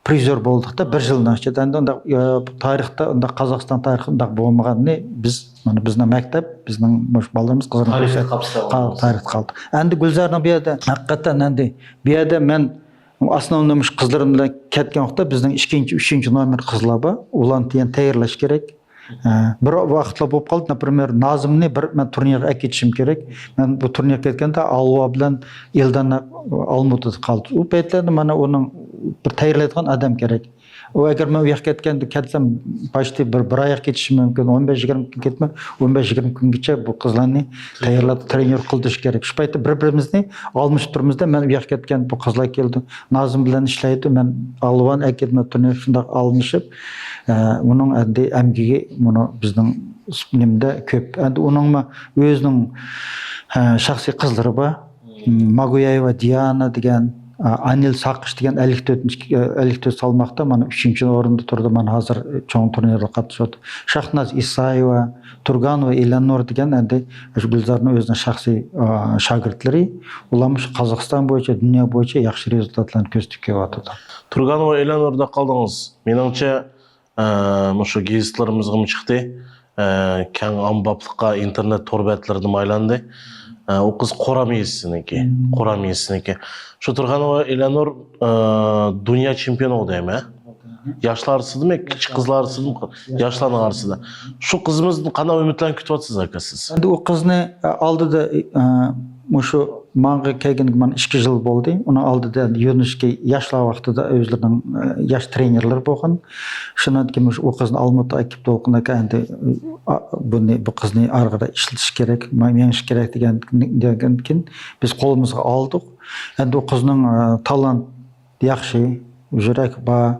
پرىزور بولدۇقتا بىر يىلنىڭ ئىچىدە. ئەمدى ئۇنداق، ئە، تارىختا، ئۇنداق قازاقىستان تارىخىدا ئۇنداق بولمىغاننى بىز، مانا بىزنىڭ مەكتەپ، بىزنىڭ مۇشۇ بالىلىرىمىز قىزىرىن تارىختا كۆرسەتتى. قالسا قال-، تارىختا قالدى. ئەمدى گۈلزارنىڭ بۇ يەردە ھەقىقەتەن ئەمدى بۇ يەردە مەن ئاسنوۋنىي مۇشۇ قىزلىرىم بىلەن كەتكەن ۋاقىتتا بىزنىڭ ئىككىنچى، ئۈچىنچى نومېر قىزلار بار. ئۇلارنى يەنە تەييارلاش كېرەك. ئە، بىر ۋاقىتلار بولۇپ قالدى، ناپرىمېر، نازىمنى بىر مەن تۇرنىرغا ئەكېتىشىم كېرەك. مەن بۇ تۇرنىرغا كەتكەندە ئالۋا بىلەن ئېلدانا ئالمۇتىدا قالدى. ئۇ پەيتلەردە مانا ئۇنىڭ بىر تەييارلايدىغان ئادەم كېرەك. ئۇ ئەگەر مەن ئۇ ياققا كەتكەندە، كەتسەم، پاشتى بىر، بىر ئاي كېتىشىم مۇمكىن، ئون بەش يىگىرمە كۈن كەتمەي، ئون بەش يىگىرمە كۈنگىچە بۇ قىزلارنى تەييارلاپ، ترېنىر قىلدۇرۇش كېرەك. شۇ پەيتتە بىر-بىرىمىزنى ئالمىشىپ تۇرىمىز-دە، مەن ئۇ ياققا كەتكەندە بۇ قىزلار كېلىدۇ، نازىم بىلەن ئىشلەيدۇ، مەن ئالۋانى ئەكېتىمەن، تۇرنىر شۇنداق ئالمىشىپ، ئە، ئۇنىڭ ئەمدى ئەمگىكى مۇنۇ بىزنىڭ نېمىدە كۆپ. ئەمدى ئۇنىڭمۇ ئۆزىنىڭ، ئە، شەخسىي قىزلىرى بار. ماگۇيايېۋا دىيانا دېگەن، ئا، ئانىل ساقىش دېگەن ئەللىك تۆتىنچى، ئەللىك تۆت سالماقتا مانا ئۈچىنچى ئورۇندا تۇرىدۇ. مانا ھازىر چوڭ تۇرنىردا قاتنىشىۋاتىدۇ. شاھناز ئىسايېۋا، تۇرگانوۋا ئېلىنور دېگەن ئەمدى شۇ گۈلزارنىڭ ئۆزىنىڭ شەخسىي، ئا، شاگىرتلىرى. ئۇلارمۇ شۇ قازاقىستان بويىچە، دۇنيا بويىچە ياخشى رېزۇلتاتلارنى كۆرسىتىپ كېلىۋاتىدۇ. تۇرگانوۋا ئېلىنوردا قالدىڭىز. مېنىڭچە، ئە، مۇشۇ گېزىتلىرىمىزغىمۇ چىقتى. ئە، كەڭ ئامباپلىققا، ئىنتېرنېت تور بەتلىرىدىمۇ ئايلاندى. ئە، ئۇ قىز قورام يېزىسىنىڭكى، مم. قورام يېزىسىنىڭكى. شۇ تۇرغانوۋا ئېلىنور، ئە، دۇنيا چېمپىيونى بولدى ھەممە. ياشلار ئارىسىدىمۇ، كىچىك قىزلار ئارىسىدىمۇ، ياشلارنىڭ ئارىسىدا. شۇ قىزىمىزدىن قانداق ئۈمىدلەرنى كۈتۈۋاتىسىز، ئاكا، سىز؟ ئەمدى ئۇ قىزنى، ئە، ئالدىدا، ئە، مۇشۇ ماڭا كەلگىنىگە مانا ئىككى يىل بولدى. ئۇنىڭ ئالدىدا يۈرۈنۈشكە ياشلار ۋاقتىدا ئۆزلىرىنىڭ، ئە، ياش ترېنېرلىرى بولغان. شۇنىڭدىن كېيىن مۇشۇ ئۇ قىزنى ئالمۇتا ئەكىپ دولقۇناكا ئەمدى، ئا، بۇنى، بۇ قىزنى ئارقىدا ئىشلىتىش كېرەك، مېڭىش كېرەك دېگەن، دېگەندىن كېيىن بىز قولىمىزغا ئالدۇق. ئەمدى ئۇ قىزنىڭ، ئە، تالانت ياخشى، يۈرەك بار.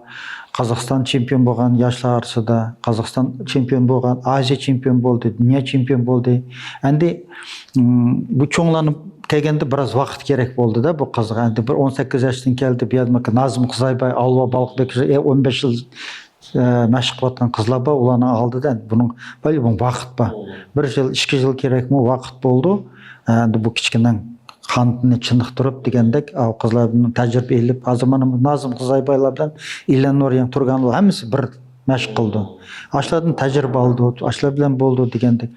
قازاقىستان چېمپىيون بولغان ياشلار ئارىسىدا، قازاقىستان چېمپىيون بولغان، ئازىيا چېمپىيون بولدى، دۇنيا چېمپىيون بولدى. ئەمدى، ئىم، بۇ چوڭلارنى كەلگەندە بىراز ۋاقىت كېرەك بولدى-دە بۇ قىزغا. ئەمدى بىر ئون سەككىز ياشتىن كەلدى، بۇ يەردە نازىم قىزايباي، ئالۋا بالقىبېك، ئە، ئون بەش يىل، ئە، مەشىق قىلىۋاتقان قىزلار بار، ئۇلارنىڭ ئالدىدا ئەمدى بۇنىڭ، بۇنىڭ ۋاقىت بار. بىر يىل، ئىككى يىل كېرەكمۇ ۋاقىت بولدى. ئە، ئەمدى بۇ كىچىكىنىڭ قانىتىنى چېنىقتۇرۇپ دېگەندەك، ئاۋۇ قىزلاردىن تەجرىبە ئېلىپ، ھازىر مانا نازىم قىزايبايلار بىلەن ئېلەنور يېڭى تۇرغانلار ھەممىسى بىر مەشىق قىلدى. ئاشۇلاردىن تەجرىبە ئالدى، ئاشۇلار بىلەن بولدى دېگەندەك.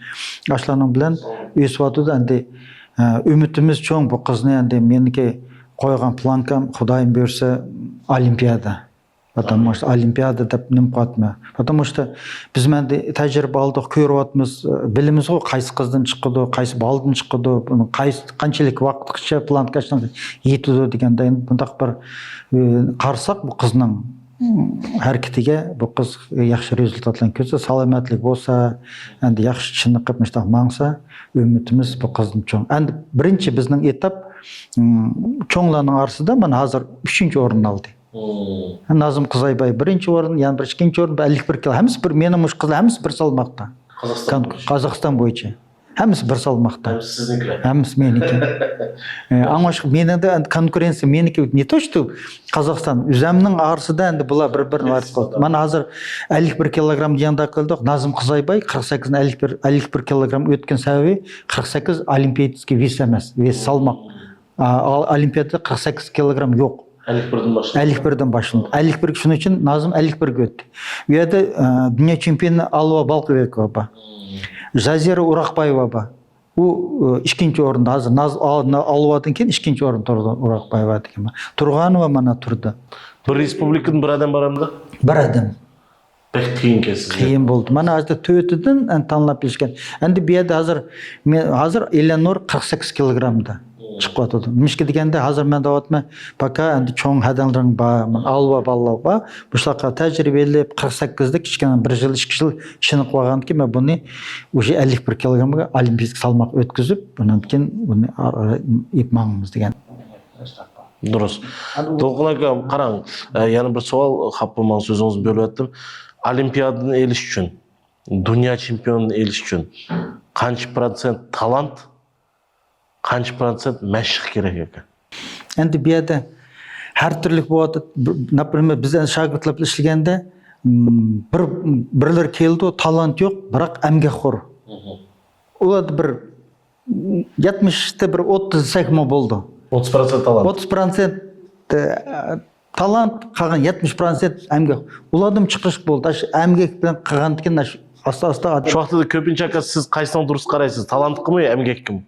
ئاشۇلارنىڭ بىلەن ئۆسۈۋاتىدۇ. ئەمدى، ئە، ئۈمىدىمىز چوڭ بۇ قىزنى، ئەمدى مېنىڭكى قويغان پلانكام خۇدايىم بۇيرۇسا ئولىمپىيادا. Потому что ئولىمپىيادا دەپ نېمە قىلىۋاتىمەن. Потому что بىز مەندە تەجرىبە ئالدۇق، كۆرۈۋاتىمىز، بىلىمىزغۇ قايسى قىزدىن چىقىدۇ، قايسى بالىدىن چىقىدۇ، بۇنىڭ قايسى، قانچىلىك ۋاقىتقىچە پلانكا ئاشۇنىڭ يېتىدۇ دېگەندە، بۇنداق بىر، ئى، قارىساق بۇ قىزنىڭ ھەرىكىتىگە، بۇ قىز ياخشى رېزۇلتاتلارنى كۆرسە، سالامەتلىك بولسا، ئەمدى ياخشى چېنىقىپ مۇشۇنداق ماڭسا، ئۈمىدىمىز بۇ قىزدىن چوڭ. ئەمدى بىرىنچى بىزنىڭ ئېتاپ، ئىم، چوڭلارنىڭ ئارىسىدا مانا ھازىر ئۈچىنچى ئورۇن ئالدى. نازىم قىزايباي بىرىنچى ئورۇن، يەنە بىر ئىككىنچى ئورۇن، بىر ئەللىك بىر كىلو. ھەممىسى بىر، مېنىڭ مۇشۇ قىزلار ھەممىسى بىر سالماقتا. قازاقىستان بويىچە. ھەممىسى بىر سالماقتا. ھەممىسى سىزنىڭكىلەر. ھەممىسى مېنىڭكى. ئاڭلاشقا مېنىڭدە ئەمدى كونكۇرېنسىيە مېنىڭكى، не то что قازاقىستان، ئۆزەمنىڭ ئارىسىدا ئەمدى بۇلار بىر-بىرىنى. مانا ھازىر ئەللىك بىر كىلوگرام دېگەندەك قىلدۇق. نازىم قىزايباي قىرىق سەككىز، ئەللىك بىر، ئەللىك بىر كىلوگرام ئۆتكەن سەۋەبى قىرىق سەككىز ئولىمپىيادىكى ۋېس ئەمەس، ۋېس سالماق. ئا، ئا، ئولىمپىيادىدا قىرىق سەككىز كىلوگرام يوق. ئەللىك بىردىن باشلىنىدۇ. ئەللىك بىردىن باشلىنىدۇ. ئەللىك بىر، شۇنىڭ ئۈچۈن نازىم ئەللىك بىرگە ئۆتتى. ئۇ يەردە، ئە، دۇنيا چېمپىيونى ئالۋا بالقىبېكوۋا بار. جازىرە ئوراقبايېۋا بار. ئۇ، ئە، ئىككىنچى ئورۇندا ھازىر. ناز-، ئا-، نا-، ئالۋادىن كېيىن ئىككىنچى ئورۇندا تۇرىدۇ ئوراقبايېۋا دېگەن. تۇرغانوۋا مانا تۇردى. بىر رېسپۇبلىكىدىن بىر ئادەم بار ئەمدى؟ بىر ئادەم. بەك قىيىنكەن سىزگە. قىيىن بولدى. مانا ھازىر تۆتىدىن ئەن تاللاپ ئېلىشكەن. ئەمدى بۇ يەردە ھازىر، مەن، ھازىر ئېلەنور قىرىق سەككىز كىلوگرامدا چىقىۋاتىدۇ. نېمىشقا دېگەندە، ھازىر مەن دەۋاتىمەن، پاكا ئەمدى چوڭ ھەدەڭلىرىڭ بار، مانا ئالۋا بالىلار بار. بۇشۇلارغا تەجرىبە ئېلىپ، قىرىق سەككىزدە كىچىككىنە بىر يىل، ئىككى يىل چېنىقىپ ئالغاندىن كېيىن، مەن بۇنى ئۇژې ئەللىك بىر كىلوگرامغا ئولىمپىيسكا سالماق ئۆتكۈزۈپ، ئۇنىڭدىن كېيىن بۇنى ئا-، ئا-، ئېلىپ ماڭىمىز دېگەن. دۇرۇس. دولقۇن ئاكا، قاراڭ، ئە، يەنە بىر سوئال، خاپا بولماڭ، سۆزىڭىزنى بۆلۈۋەتتىم. ئولىمپىيادىنى ئېلىش ئۈچۈن، دۇنيا چېمپىيونىنى ئېلىش ئۈچۈن قانچە پىروتسېنت تالانت، قانچە پىروتسېنت مەشىق كېرەك ئىكەن؟ ئەمدى بۇ يەردە ھەر تۈرلۈك بولۇۋاتىدۇ. بىر، ناپرىمېر، بىز ئەمدى شاگىرتلار بىلەن ئىشلىگەندە، م، بىر، بىرلىرى كېلىدۇ، تالانت يوق، بىراق ئەمگەكخور. ئۇلاردا بىر يەتمىشتە بىر ئوتتۇز دېسەكمۇ بولىدۇ. ئوتتۇز پىروتسېنت تالانت. ئوتتۇز پىروتسېنت، ئە، تالانت، قالغان يەتمىش پىروتسېنت ئەمگەك. ئۇلاردىن چىقىش بولدى. ئاشۇ ئەمگەك بىلەن قىلغاندىكىن ئاشۇ ئاستا-ئاستا. شۇ ۋاقىتتا كۆپىنچە ئاكا، سىز قايسىنىڭ دۇرۇس قارايسىز؟ تالانتقىمۇ يا ئەمگەككىمۇ؟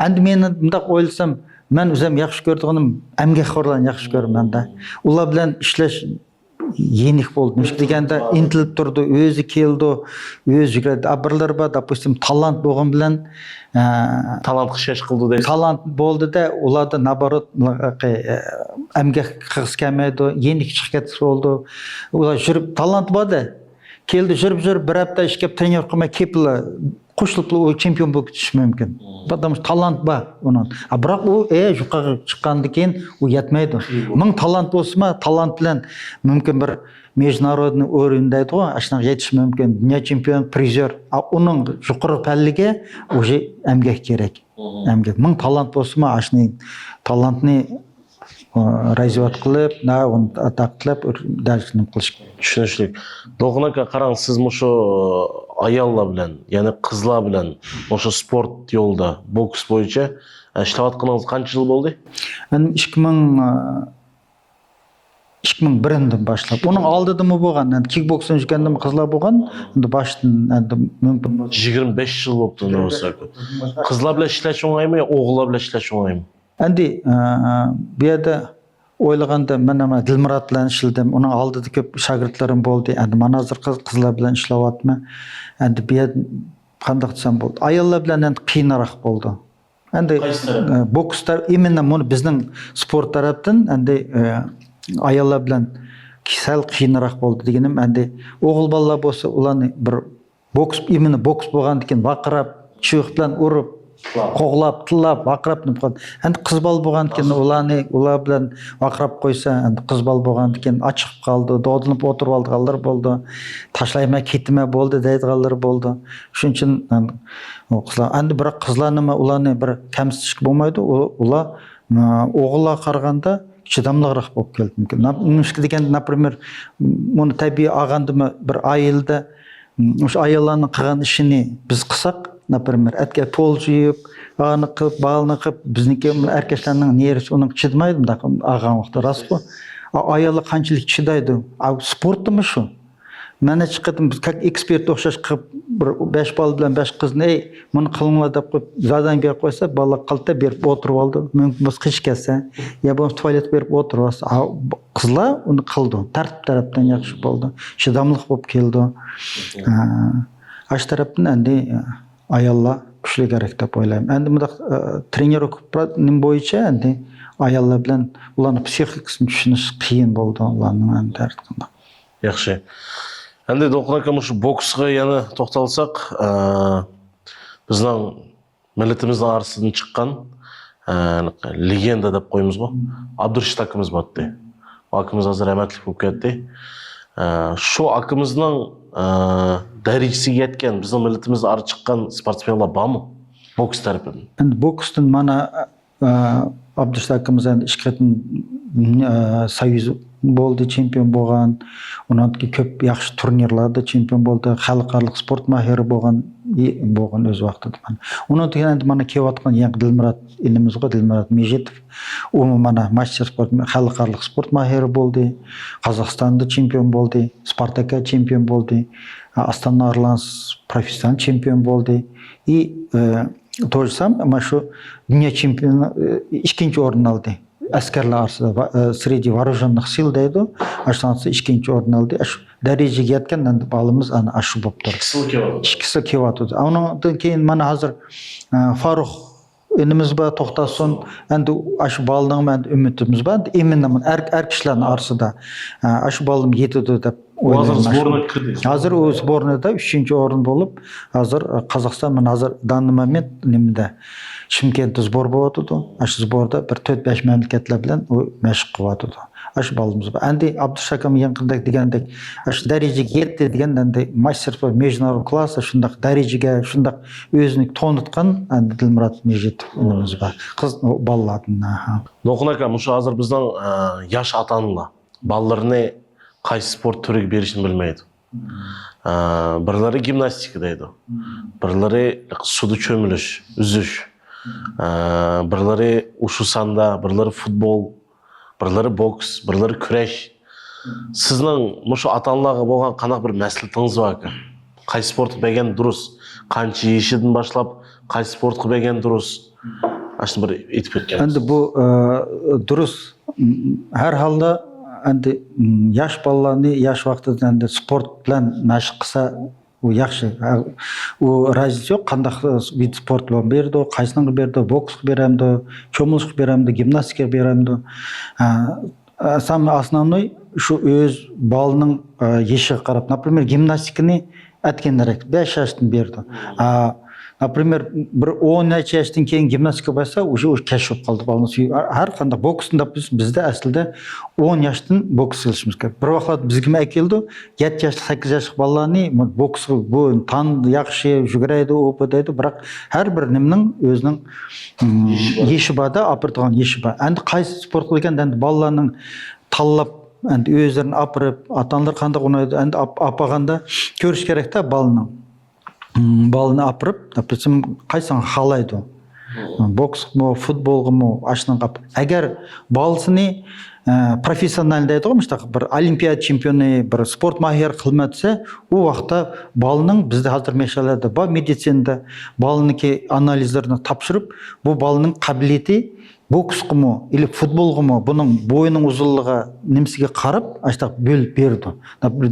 ئەمدى مېنى مۇنداق ئويلىسام، مەن ئۆزۈم ياخشى كۆرىدىغىنىم ئەمگەكخورلارنى ياخشى كۆرىمەن-دە. ئۇلار بىلەن ئىشلەش يېنىك بولدى. نېمىشقا دېگەندە، ئىنتىلىپ تۇرىدۇ، ئۆزى كېلىدۇ، ئۆزى يۈگۈرىدۇ. ئا، بىرلىرى بار، допустим، تالانت بولغان بىلەن، ئە، تالانتقا ئىشەنچ قىلىدۇ دەيسىز. تالانت بولدى-دە، ئۇلاردا، наоборот، ئە، ئەمگەك قىلغۇسى كەلمەيدۇ، يېنىك چىقىپ كەتسە بولىدۇ. ئۇلار يۈرۈپ، تالانت بار-دە. كېلىدۇ، يۈرۈپ، يۈرۈپ، بىر ھەپتە ئىشلەپ، ترېنىركا قىلماي كېلىپلا قوشۇلۇپلا ئۇ چېمپىيون بولۇپ كېتىشى مۇمكىن. Потому что تالانت بار ئۇنىڭ. ئا، بىراق ئۇ، ئە، يۇقىرىغا چىققاندىن كېيىن ئۇ يەتمەيدۇ. مىڭ تالانت بولسىمۇ، تالانت بىلەن مۇمكىن بىر مېژنارودنىي ئورۇن دەيدىغۇ، ئاشۇنىڭغا يېتىش مۇمكىن. دۇنيا چېمپىيون، پرىزور. ئا، ئۇنىڭ يۇقىرى پەللىگە ئۇژې ئەمگەك كېرەك. ئەمگەك. مىڭ تالانت بولسىمۇ، ئاشۇنى، تالانتنى ئۇ، رازىۋات قىلىپ، نا، ئۇنى ئاتاق قىلىپ، دەرسنى قىلىش. چۈشىنىشلىك. دولقۇن ئاكا، قاراڭ، سىز مۇشۇ ئاياللار بىلەن، يەنى قىزلار بىلەن مۇشۇ سپورت يولىدا، بوكس بويىچە، ئە، ئىشلەۋاتقىنىڭىز قانچە يىل بولدى؟ مەن ئىككى مىڭ، ئىككى مىڭ بىرىندىن باشلاپ. ئۇنىڭ ئالدىدىمۇ بولغان، يەنى كىكبوكسىنى ئۆگەنگەندىمۇ قىزلار بولغان. ئەمدى باشتىن، ئەمدى مۇمكىن. يىگىرمە بەش يىل بوپتۇ، نوۋۇساكو. قىزلار بىلەن ئىشلەش ئوڭايمۇ يا ئوغۇللار بىلەن ئىشلەش ئوڭايمۇ؟ ئەمدى، ئە، بۇ يەردە ئويلىغاندا، مەن ئەمما دىلمۇرات بىلەن ئىشلىدىم، ئۇنىڭ ئالدىدا كۆپ شاگىرتلىرىم بولدى. ئەمدى مانا ھازىر قىز، قىزلار بىلەن ئىشلەۋاتىمەن. ئەمدى بۇ يەردە قانداق دېسەم بولىدۇ، ئاياللار بىلەن ئەمدى قىيىنراق بولىدۇ. ئەمدى، قايسى تەرەپ؟ ئە، بوكس تەرەپ، ئىمىنە مۇنى بىزنىڭ سپورت تەرەپتىن ئەمدى، ئە، ئاياللار بىلەن سەل قىيىنراق بولدى دېگىنىم، ئەمدى ئوغۇل بالىلار بولسا ئۇلارنى بىر بوكس، ئىمىنە بوكس بولغاندىكىن ۋارقىراپ، چىۋىق بىلەن ئۇرۇپ، تىللاپ. قوغلاپ، تىللاپ، ۋارقىراپ نېمە قىلىدۇ. ئەمدى قىز بالا بولغاندىكىن ئۇلارنى، ئۇلار بىلەن ۋارقىراپ قويسا، ئەمدى قىز بالا بولغاندىكىن ئاچىقىپ قالىدۇ، دودىلىنىپ ئولتۇرۇۋالىدىغانلىرى بولىدۇ، تاشلايمەن، كېتىمەن، بولدى دەيدىغانلىرى بولىدۇ. شۇنىڭ ئۈچۈن، ئەمدى، ئۇ قىزلار، ئەمدى بىراق قىزلارنىمۇ ئۇلارنى بىر كەمسىتىشكە بولمايدۇ. ئۇ-، ئۇلار، ئە، ئوغۇللارغا قارىغاندا چىداملىقراق بولۇپ كەلدى مۇمكىن. نېمىشقا دېگەندە، ناپرىمېر، بۇنى تەبىئىي ئالغاندىمۇ بىر ئائىلىدە، مۇشۇ ئاياللارنىڭ قىلغان ئىشىنى بىز قىلساق، ناپرىمېر، ئەتكە پول جۇيۇپ، ئانى قىلىپ، بالىنى قىلىپ، بىزنىڭكى ئەركەشلەرنىڭ نېرۋىسى ئۇنىڭغا چىدىمايدۇ، مۇنداق ئالغان ۋاقىتتا، راستقۇ؟ ئا-، ئاياللار قانچىلىك چىدايدۇ؟ ئا، سپورتتىمۇ شۇ. مەن نەچچە قېتىم بىز كاك ئېكسپېرت ئوخشاش قىلىپ، بىر بەش بالا بىلەن بەش قىزنى، «ئەي، مۇنى قىلىڭلار» دەپ قويۇپ، زادانىيە بېرىپ قويسا، بالىلار قالتە بېرىپ ئولتۇرۇۋالىدۇ. مۇمكىن بولسا قېچىپ كەتسە، يا بولمىسا تۇالېتقا بېرىپ ئولتۇرۇۋالسا، ئا، قىزلار ئۇنى قىلىدۇ. تەرتىپ تەرەپتىن ياخشى بولىدۇ. چىداملىق بولۇپ كېلىدۇ. ئا، ئاشۇ تەرەپتىن ئەمدى، ئاياللار كۈچلۈكرەك دەپ ئويلايمەن. ئەمدى مۇنداق، ئا، ترېنىروۋكا نېمە بويىچە ئەمدى ئاياللار بىلەن ئۇلارنىڭ پسىخىكىسىنى چۈشىنىش قىيىن بولىدۇ، ئۇلارنىڭ ئەمدى ھەر قانداق. ياخشى. ئەمدى دولقۇن ئاكا، مۇشۇ بوكسقا يەنە توختالساق، ئا، بىزنىڭ مىللىتىمىزنىڭ ئارىسىدىن چىققان، ئە، لېگېندا دەپ قويىمىزغۇ، ئابدۇرېشىت ئاكىمىز بارتتى. ئاكىمىز ھازىر رەھمەتلىك بولۇپ كەتتى. ئە، شۇ ئاكىمىزنىڭ، ئە، دەرىجىسىگە يەتكەن، بىزنىڭ مىللىتىمىزنىڭ ئارىسىدا چىققان سپورتسمېنلار بارمۇ؟ بوكس تەرىپىدىن. ئەمدى بوكستىن مانا، ئە، ئابدۇرېشىت ئاكىمىز ئەمدى ئىككى قېتىم، ئە، سويۇز بولدى، چېمپىيون بولغان. ئۇنىڭدىن كېيىن كۆپ ياخشى تۇرنىرلاردا چېمپىيون بولدى. خەلقئارىلىق سپورت ماھىرى بولغان، بولغان ئۆز ۋاقتىدا. ئۇنىڭدىن كېيىن ئەمدى مانا كېلىۋاتقان يېڭى دىلمۇرات ئىنىمىزغۇ، دىلمۇرات مېجىتوف. ئۇمۇ مانا ماستېر سپورت، خەلقئارىلىق سپورت ماھىرى بولدى. قازاقىستاندا چېمپىيون بولدى. سپارتاكتا چېمپىيون بولدى. ئاستانا ئارلانس پروفېسسىىيونېل چېمپىيون بولدى. ئى، ئە، توجسام، مانا شۇ دۇنيا چېمپىيونى، ئە، ئىككىنچى ئورۇننى ئالدى. ئەسكەرلەر ئارىسىدا، ۋا-، ئە، سرېدى ۋوروژېننىخ سىل دەيدۇ. ئاشۇنىڭ ئىككىنچى ئورۇن ئالدى. ئاشۇ دەرىجىگە يەتكەن ئەمدى بالىمىز ئەنە ئاشۇ بولۇپ تۇر. ئىككىسىلا كېلىۋاتىدۇ. ئىككىسى كېلىۋاتىدۇ. ئۇنىڭدىن كېيىن مانا ھازىر، ئە، فاروق ئىنىمىز بار، توختاسۇن. ئەمدى ئاشۇ بالىنىڭ ئەمدى ئۈمىدىمىز بار. ئىمىنىمۇ ئەر، ئەر كىشىلەرنىڭ ئارىسىدا، ئە، ئاشۇ بالىم يېتىدۇ دەپ ئۇ ھازىر ئويلايمەن. سبورنىيگە كىردى. ھازىر ئۇ سبورنىيدا ئۈچىنچى ئورۇن بولۇپ، ھازىر، ئە، قازاقىستان، مانا ھازىر دانىمامېنت نېمىدە، شىمكەنتتە سبور بولۇۋاتىدۇ. ئاشۇ سبوردا بىر تۆت بەش مەملىكەتلەر بىلەن ئۇ مەشىق قىلىۋاتىدۇ. ئاشۇ بالىمىز بار. ئەمدى ئابدۇشاكىم يېقىندەك دېگەندەك، ئاشۇ دەرىجىگە يەتتى دېگەندە، ئەمدى ماستېر سپورت مېژدۇنارودنىي كلاس شۇنداق دەرىجىگە، شۇنداق ئۆزىنى تونۇتقان ئەمدى دىلمۇرات مېجىتوف ئىنىمىز بار. قىز بالىلاردىن، ئاھا. دولقۇن ئاكا، مۇشۇ ھازىر بىزنىڭ، ئە، ياش ئاتا-ئانىلار بالىلىرىنى قايسى سپورت تۈرىگە بېرىشنى بىلمەيدۇ. ئە، بىرلىرى گىمناستىكا دەيدۇ، بىرلىرى سۇدا چۆمۈلۈش، ئۈزۈش، ئە، بىرلىرى ئۇشۇ ساندا، بىرلىرى فۇتبول، بىرلىرى بوكس، بىرلىرى كۈرەش. سىزنىڭ مۇشۇ ئاتا-ئانىلارغا بولغان قانداق بىر مەسلىھىتىڭىز باركەن؟ قايسى سپورتقا بەرگەن دۇرۇس؟ قانچە يېشىدىن باشلاپ قايسى سپورتقا بەرگەن دۇرۇس؟ ئاشۇنى بىر ئېيتىپ ئۆتكەن. ئەمدى بۇ، ئە، دۇرۇس. ھەر ھالدا ئەمدى، ياش بالىلارنى ياش ۋاقتىدىن ئەمدى سپورت بىلەن مەشىق قىلسا، ئۇ ياخشى. ئۇ رازىيىتى يوق، قانداق ۋىد سپورت بىلەن بېرىدۇ، قايسىنىڭغا بېرىدۇ، بوكسقا بېرەمدۇ، چومۇلۇشقا بېرەمدۇ، گىمناستىكىغا بېرەمدۇ. ئە، ساممى ئاسنانوي شۇ ئۆز بالىنىڭ، ئە، يېشىغا قاراپ، ناپرىمېر، گىمناستىكىنى ئەتكەندىرەك بەش ياشتىن بېرىدۇ. ئا، ناپرىمېر، بىر ئون نەچچە ياشتىن كېيىن گىمناستىكا باشلىسا، ئۇژې ئۇ كەش بولۇپ قالدى بالىنىڭ سۈيى. ھەر قانداق بوكستىن دەپ بىز، بىزدە ئەسلىدە ئون ياشتىن بوكس قىلىشىمىز كېرەك. بىر ۋاقىتلاردا بىزگىمۇ ئەكېلىدۇ، يەتتە ياشلىق، سەككىز ياشلىق بالىلارنى بوكس بۇ تان ياخشى، يۈگۈرەيدۇ، ئۇ بۇ دەيدۇ، بىراق ھەر بىر نېمىنىڭ ئۆزىنىڭ، ئىم، يېشى بار. يېشى بار-دە، ئاپىرىدىغان يېشى بار. ئەمدى قايسى سپورت قىلىدىكەن، ئەمدى بالىلارنىڭ تاللاپ، ئەمدى ئۆزلىرىنى ئاپىرىپ، ئاتا-ئانىلار قانداق ئۇنايدۇ، ئەمدى ئاپ-، ئاپارغاندا كۆرۈش كېرەك-تە بالىنىڭ. بالىنى ئاپىرىپ، ئاپىرسام قايسىڭ خالايدۇ. بوكسقىمۇ، فۇتبولغىمۇ، ئاشۇنىڭغا ئاپ-، ئەگەر بالىسىنى، ئە، پروفېسسىونال دەيدىغۇ، مۇشۇنداق بىر ئولىمپىيادا چېمپىيونى، بىر سپورت ماھىرى قىلماي ئۆتسە، ئۇ ۋاقىتتا بالىنىڭ، بىزدە ھازىر مەشغەللەردە بار، مېدىتسىنىدا بالىنىڭكى ئانالىزلىرىنى تاپشۇرۇپ، بۇ بالىنىڭ قابىلىيىتى بوكسقىمۇ، ئىلى فۇتبولغىمۇ بۇنىڭ بويىنىڭ ئۇزۇنلۇقىغا، نېمىسىگە قاراپ، ئاشتاق بۆلۈپ بېرىدۇ.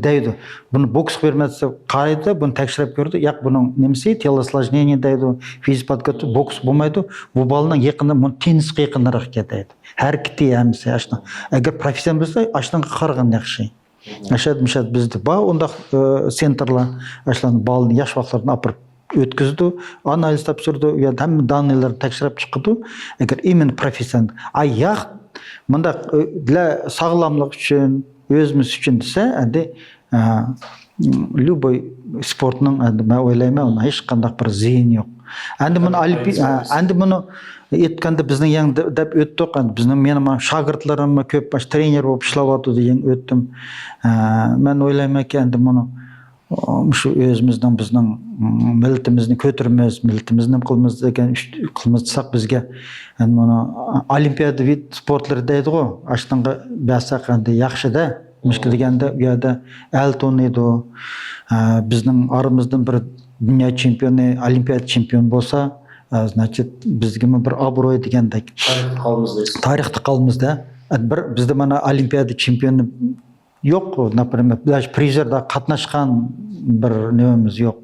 دەيدۇ، بۇنى بوكسقا بېرىمەن دېسە، قارايدۇ، بۇنى تەكشۈرۈپ كۆرىدۇ. ياق، بۇنىڭ نېمىسى، телосложение دەيدۇ، فىزىك پودگوتكا، بوكس بولمايدۇ. بۇ بالىنىڭ يېقىنى، بۇنى تېننىسقا يېقىنراق ئىكەن دەيدۇ. ھەرىكىتى ھەممىسى ئاشۇنىڭ. ئەگەر پروفېسسىيونال بولسا، ئاشۇنىڭغا قارىغان ياخشى. ئاشاد مىشاد بىزدە بار ئۇنداق، ئى، سېنترلار، ئاشۇلارنى بالىنى ياش ۋاقىتلاردىن ئاپىرىپ ئۆتكۈزىدۇ، ئانالىز تاپشۇرىدۇ، ئۇ يەردە ھەممە دانىيلارنى تەكشۈرلەپ چىقىدۇ. ئەگەر ئىمىن پروفېسسىيونال، ئاي ياق، مۇنداق، ئى، ساغلاملىق ئۈچۈن، ئۆزىمىز ئۈچۈن دېسە، ئەندى، ئە، любой سپورتنىڭ، ئەندى مەن ئويلايمەن، ئۇنىڭ ھېچقانداق بىر زىيىنى يوق. ئەندى بۇنى ئەندى ئولىمپىي-، پايدىسى ھە، بولمىسا. ئەندى بۇنى ئېيتقاندا بىزنىڭ يېڭى دە-، دەپ ئۆتتۇق. ئەندى بىزنىڭ مېنىڭ مانا شاگىرتلىرىممۇ كۆپ، مانا ترېنېر بولۇپ ئىشلەۋاتىدۇ، يېڭى ئۆتتۈم. ئە، مەن ئويلايمەنكى، ئەندى بۇنى، ئۇ، شۇ ئۆزىمىزنىڭ، بىزنىڭ، ئۇم، مىللىتىمىزنى كۆتۈرىمىز، مىللىتىمىزنى نېمە قىلىمىز دېگەن ئۈچ-، قىلىمىز دېسەك بىزگە، ئەندى بۇنى ئولىمپىيادا ۋىد سپورتلىرى دەيدىغۇ، ئاشۇنىڭغا بەرسەك ئەندى ياخشىدە. مۇشۇ دېگەندە ئۇ يەردە ئەل تونۇيدۇ. ئە، بىزنىڭ ئارىمىزدىن بىر دۇنيا چېمپىيونى، ئولىمپىيادا چېمپىيون بولسا، ئە، значит، بىزگىمۇ بىر ئابرۇي دېگەندەك. تارىختا قالىمىز دەيسىز. تارىختا قالىمىز-دە. ئە، بىر، بىزدە مانا ئولىمپىيادا چېمپىيونى يوق، например، даже پرىزېردا قاتناشقان بىر نېمىمىز يوق.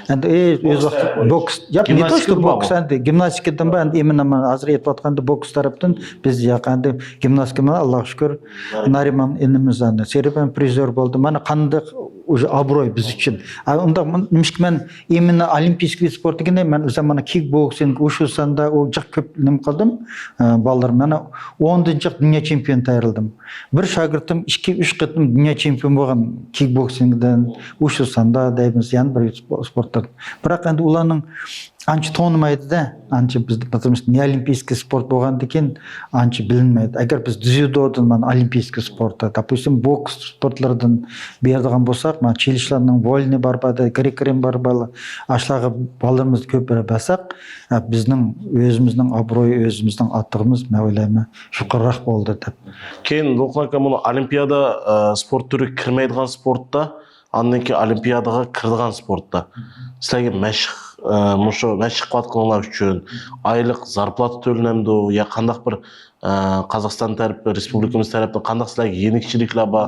ئەندى، ئى، ئۆز بوكس ۋاقتى، تەرەپ بويىچە. بوكس، يا، не то, что گىمناستىكىدىن بار. بوكس، ئەندى گىمناستىكىدىن بار، ئەندى ئىمىن، مانا ھازىر ئېيتىۋاتقاندا بوكس تەرەپتىن بىز ياق، ئەندى گىمناستىكا، مانا، ئاللاغا شۈكۈر، نارىمان. نارىمان ئىنىمىز ئەندى سېرىبرال پرىزېر بولدى. مانا قانداق، уже ئابرۇي بىز ئۈچۈن. ئا، ئۇنداق، مۇن-، نېمىشقا مەن ئىمىننى ئولىمپىيسكىي سپورت دېگەندە، مەن ئۆزۈم مانا كىكبوكسىنگ، ۋۇشۇساندا، ئۇ جىق كۆپ نېمە قىلدىم، ئە، بالىلىرىم. مانا ئوندىن جىق دۇنيا چېمپىيونى تەييارلىدىم. بىر شاگىرتىم ئىككى، ئۈچ قېتىم دۇنيا چېمپىيونى بولغان كىكبوكسىنگدىن، ۋۇشۇساندا دەيمىز، يەنە بىر سپو-، سپورتلار. بىراق ئەندى ئۇلارنىڭ ئانچە تونۇمايدۇ-دە. ئانچە بىزدە، بىزدە ئولىمپىيسكىي سپورت بولغاندىكىن ئانچە بىلىنمەيدۇ. ئەگەر بىز دزيۇدودىن، مانا، ئولىمپىيسكىي سپورتتا، допустим، بوكس سپورتلىرىدىن بېرىدىغان بولساق، مانا، چېلىشلارنىڭ ۋولنى بار، بار، گرېك رىم بار، بار، ئاشۇلارغا بالىلىرىمىزنى كۆپ بېرىپ بەرسەك، ئە، بىزنىڭ ئۆزىمىزنىڭ ئابرۇيى، ئۆزىمىزنىڭ ئاتىقىمىز، مەن ئويلايمەن، يۇقىرىراق بولىدۇ دەپ. كېيىن لۇقمەن ئاكا، مانا ئولىمپىيادا، ئە، سپورت تۈرىگە كىرمەيدىغان سپورتتا، ئاندىن كېيىن ئولىمپىيادىغا كىرىدىغان سپورتتا سىلەرگە مەشىق، ئە، مۇشۇ مەشىق قىلىۋاتقىنىڭلار ئۈچۈن ئايلىق زارپلاتا تۆلىنەمدۇ يا قانداق بىر، ئە، قازاقىستان تەرىپى، رېسپۇبلىكىمىز تەرەپتىن قانداق سىلەرگە يېنىكچىلىكلەر بار،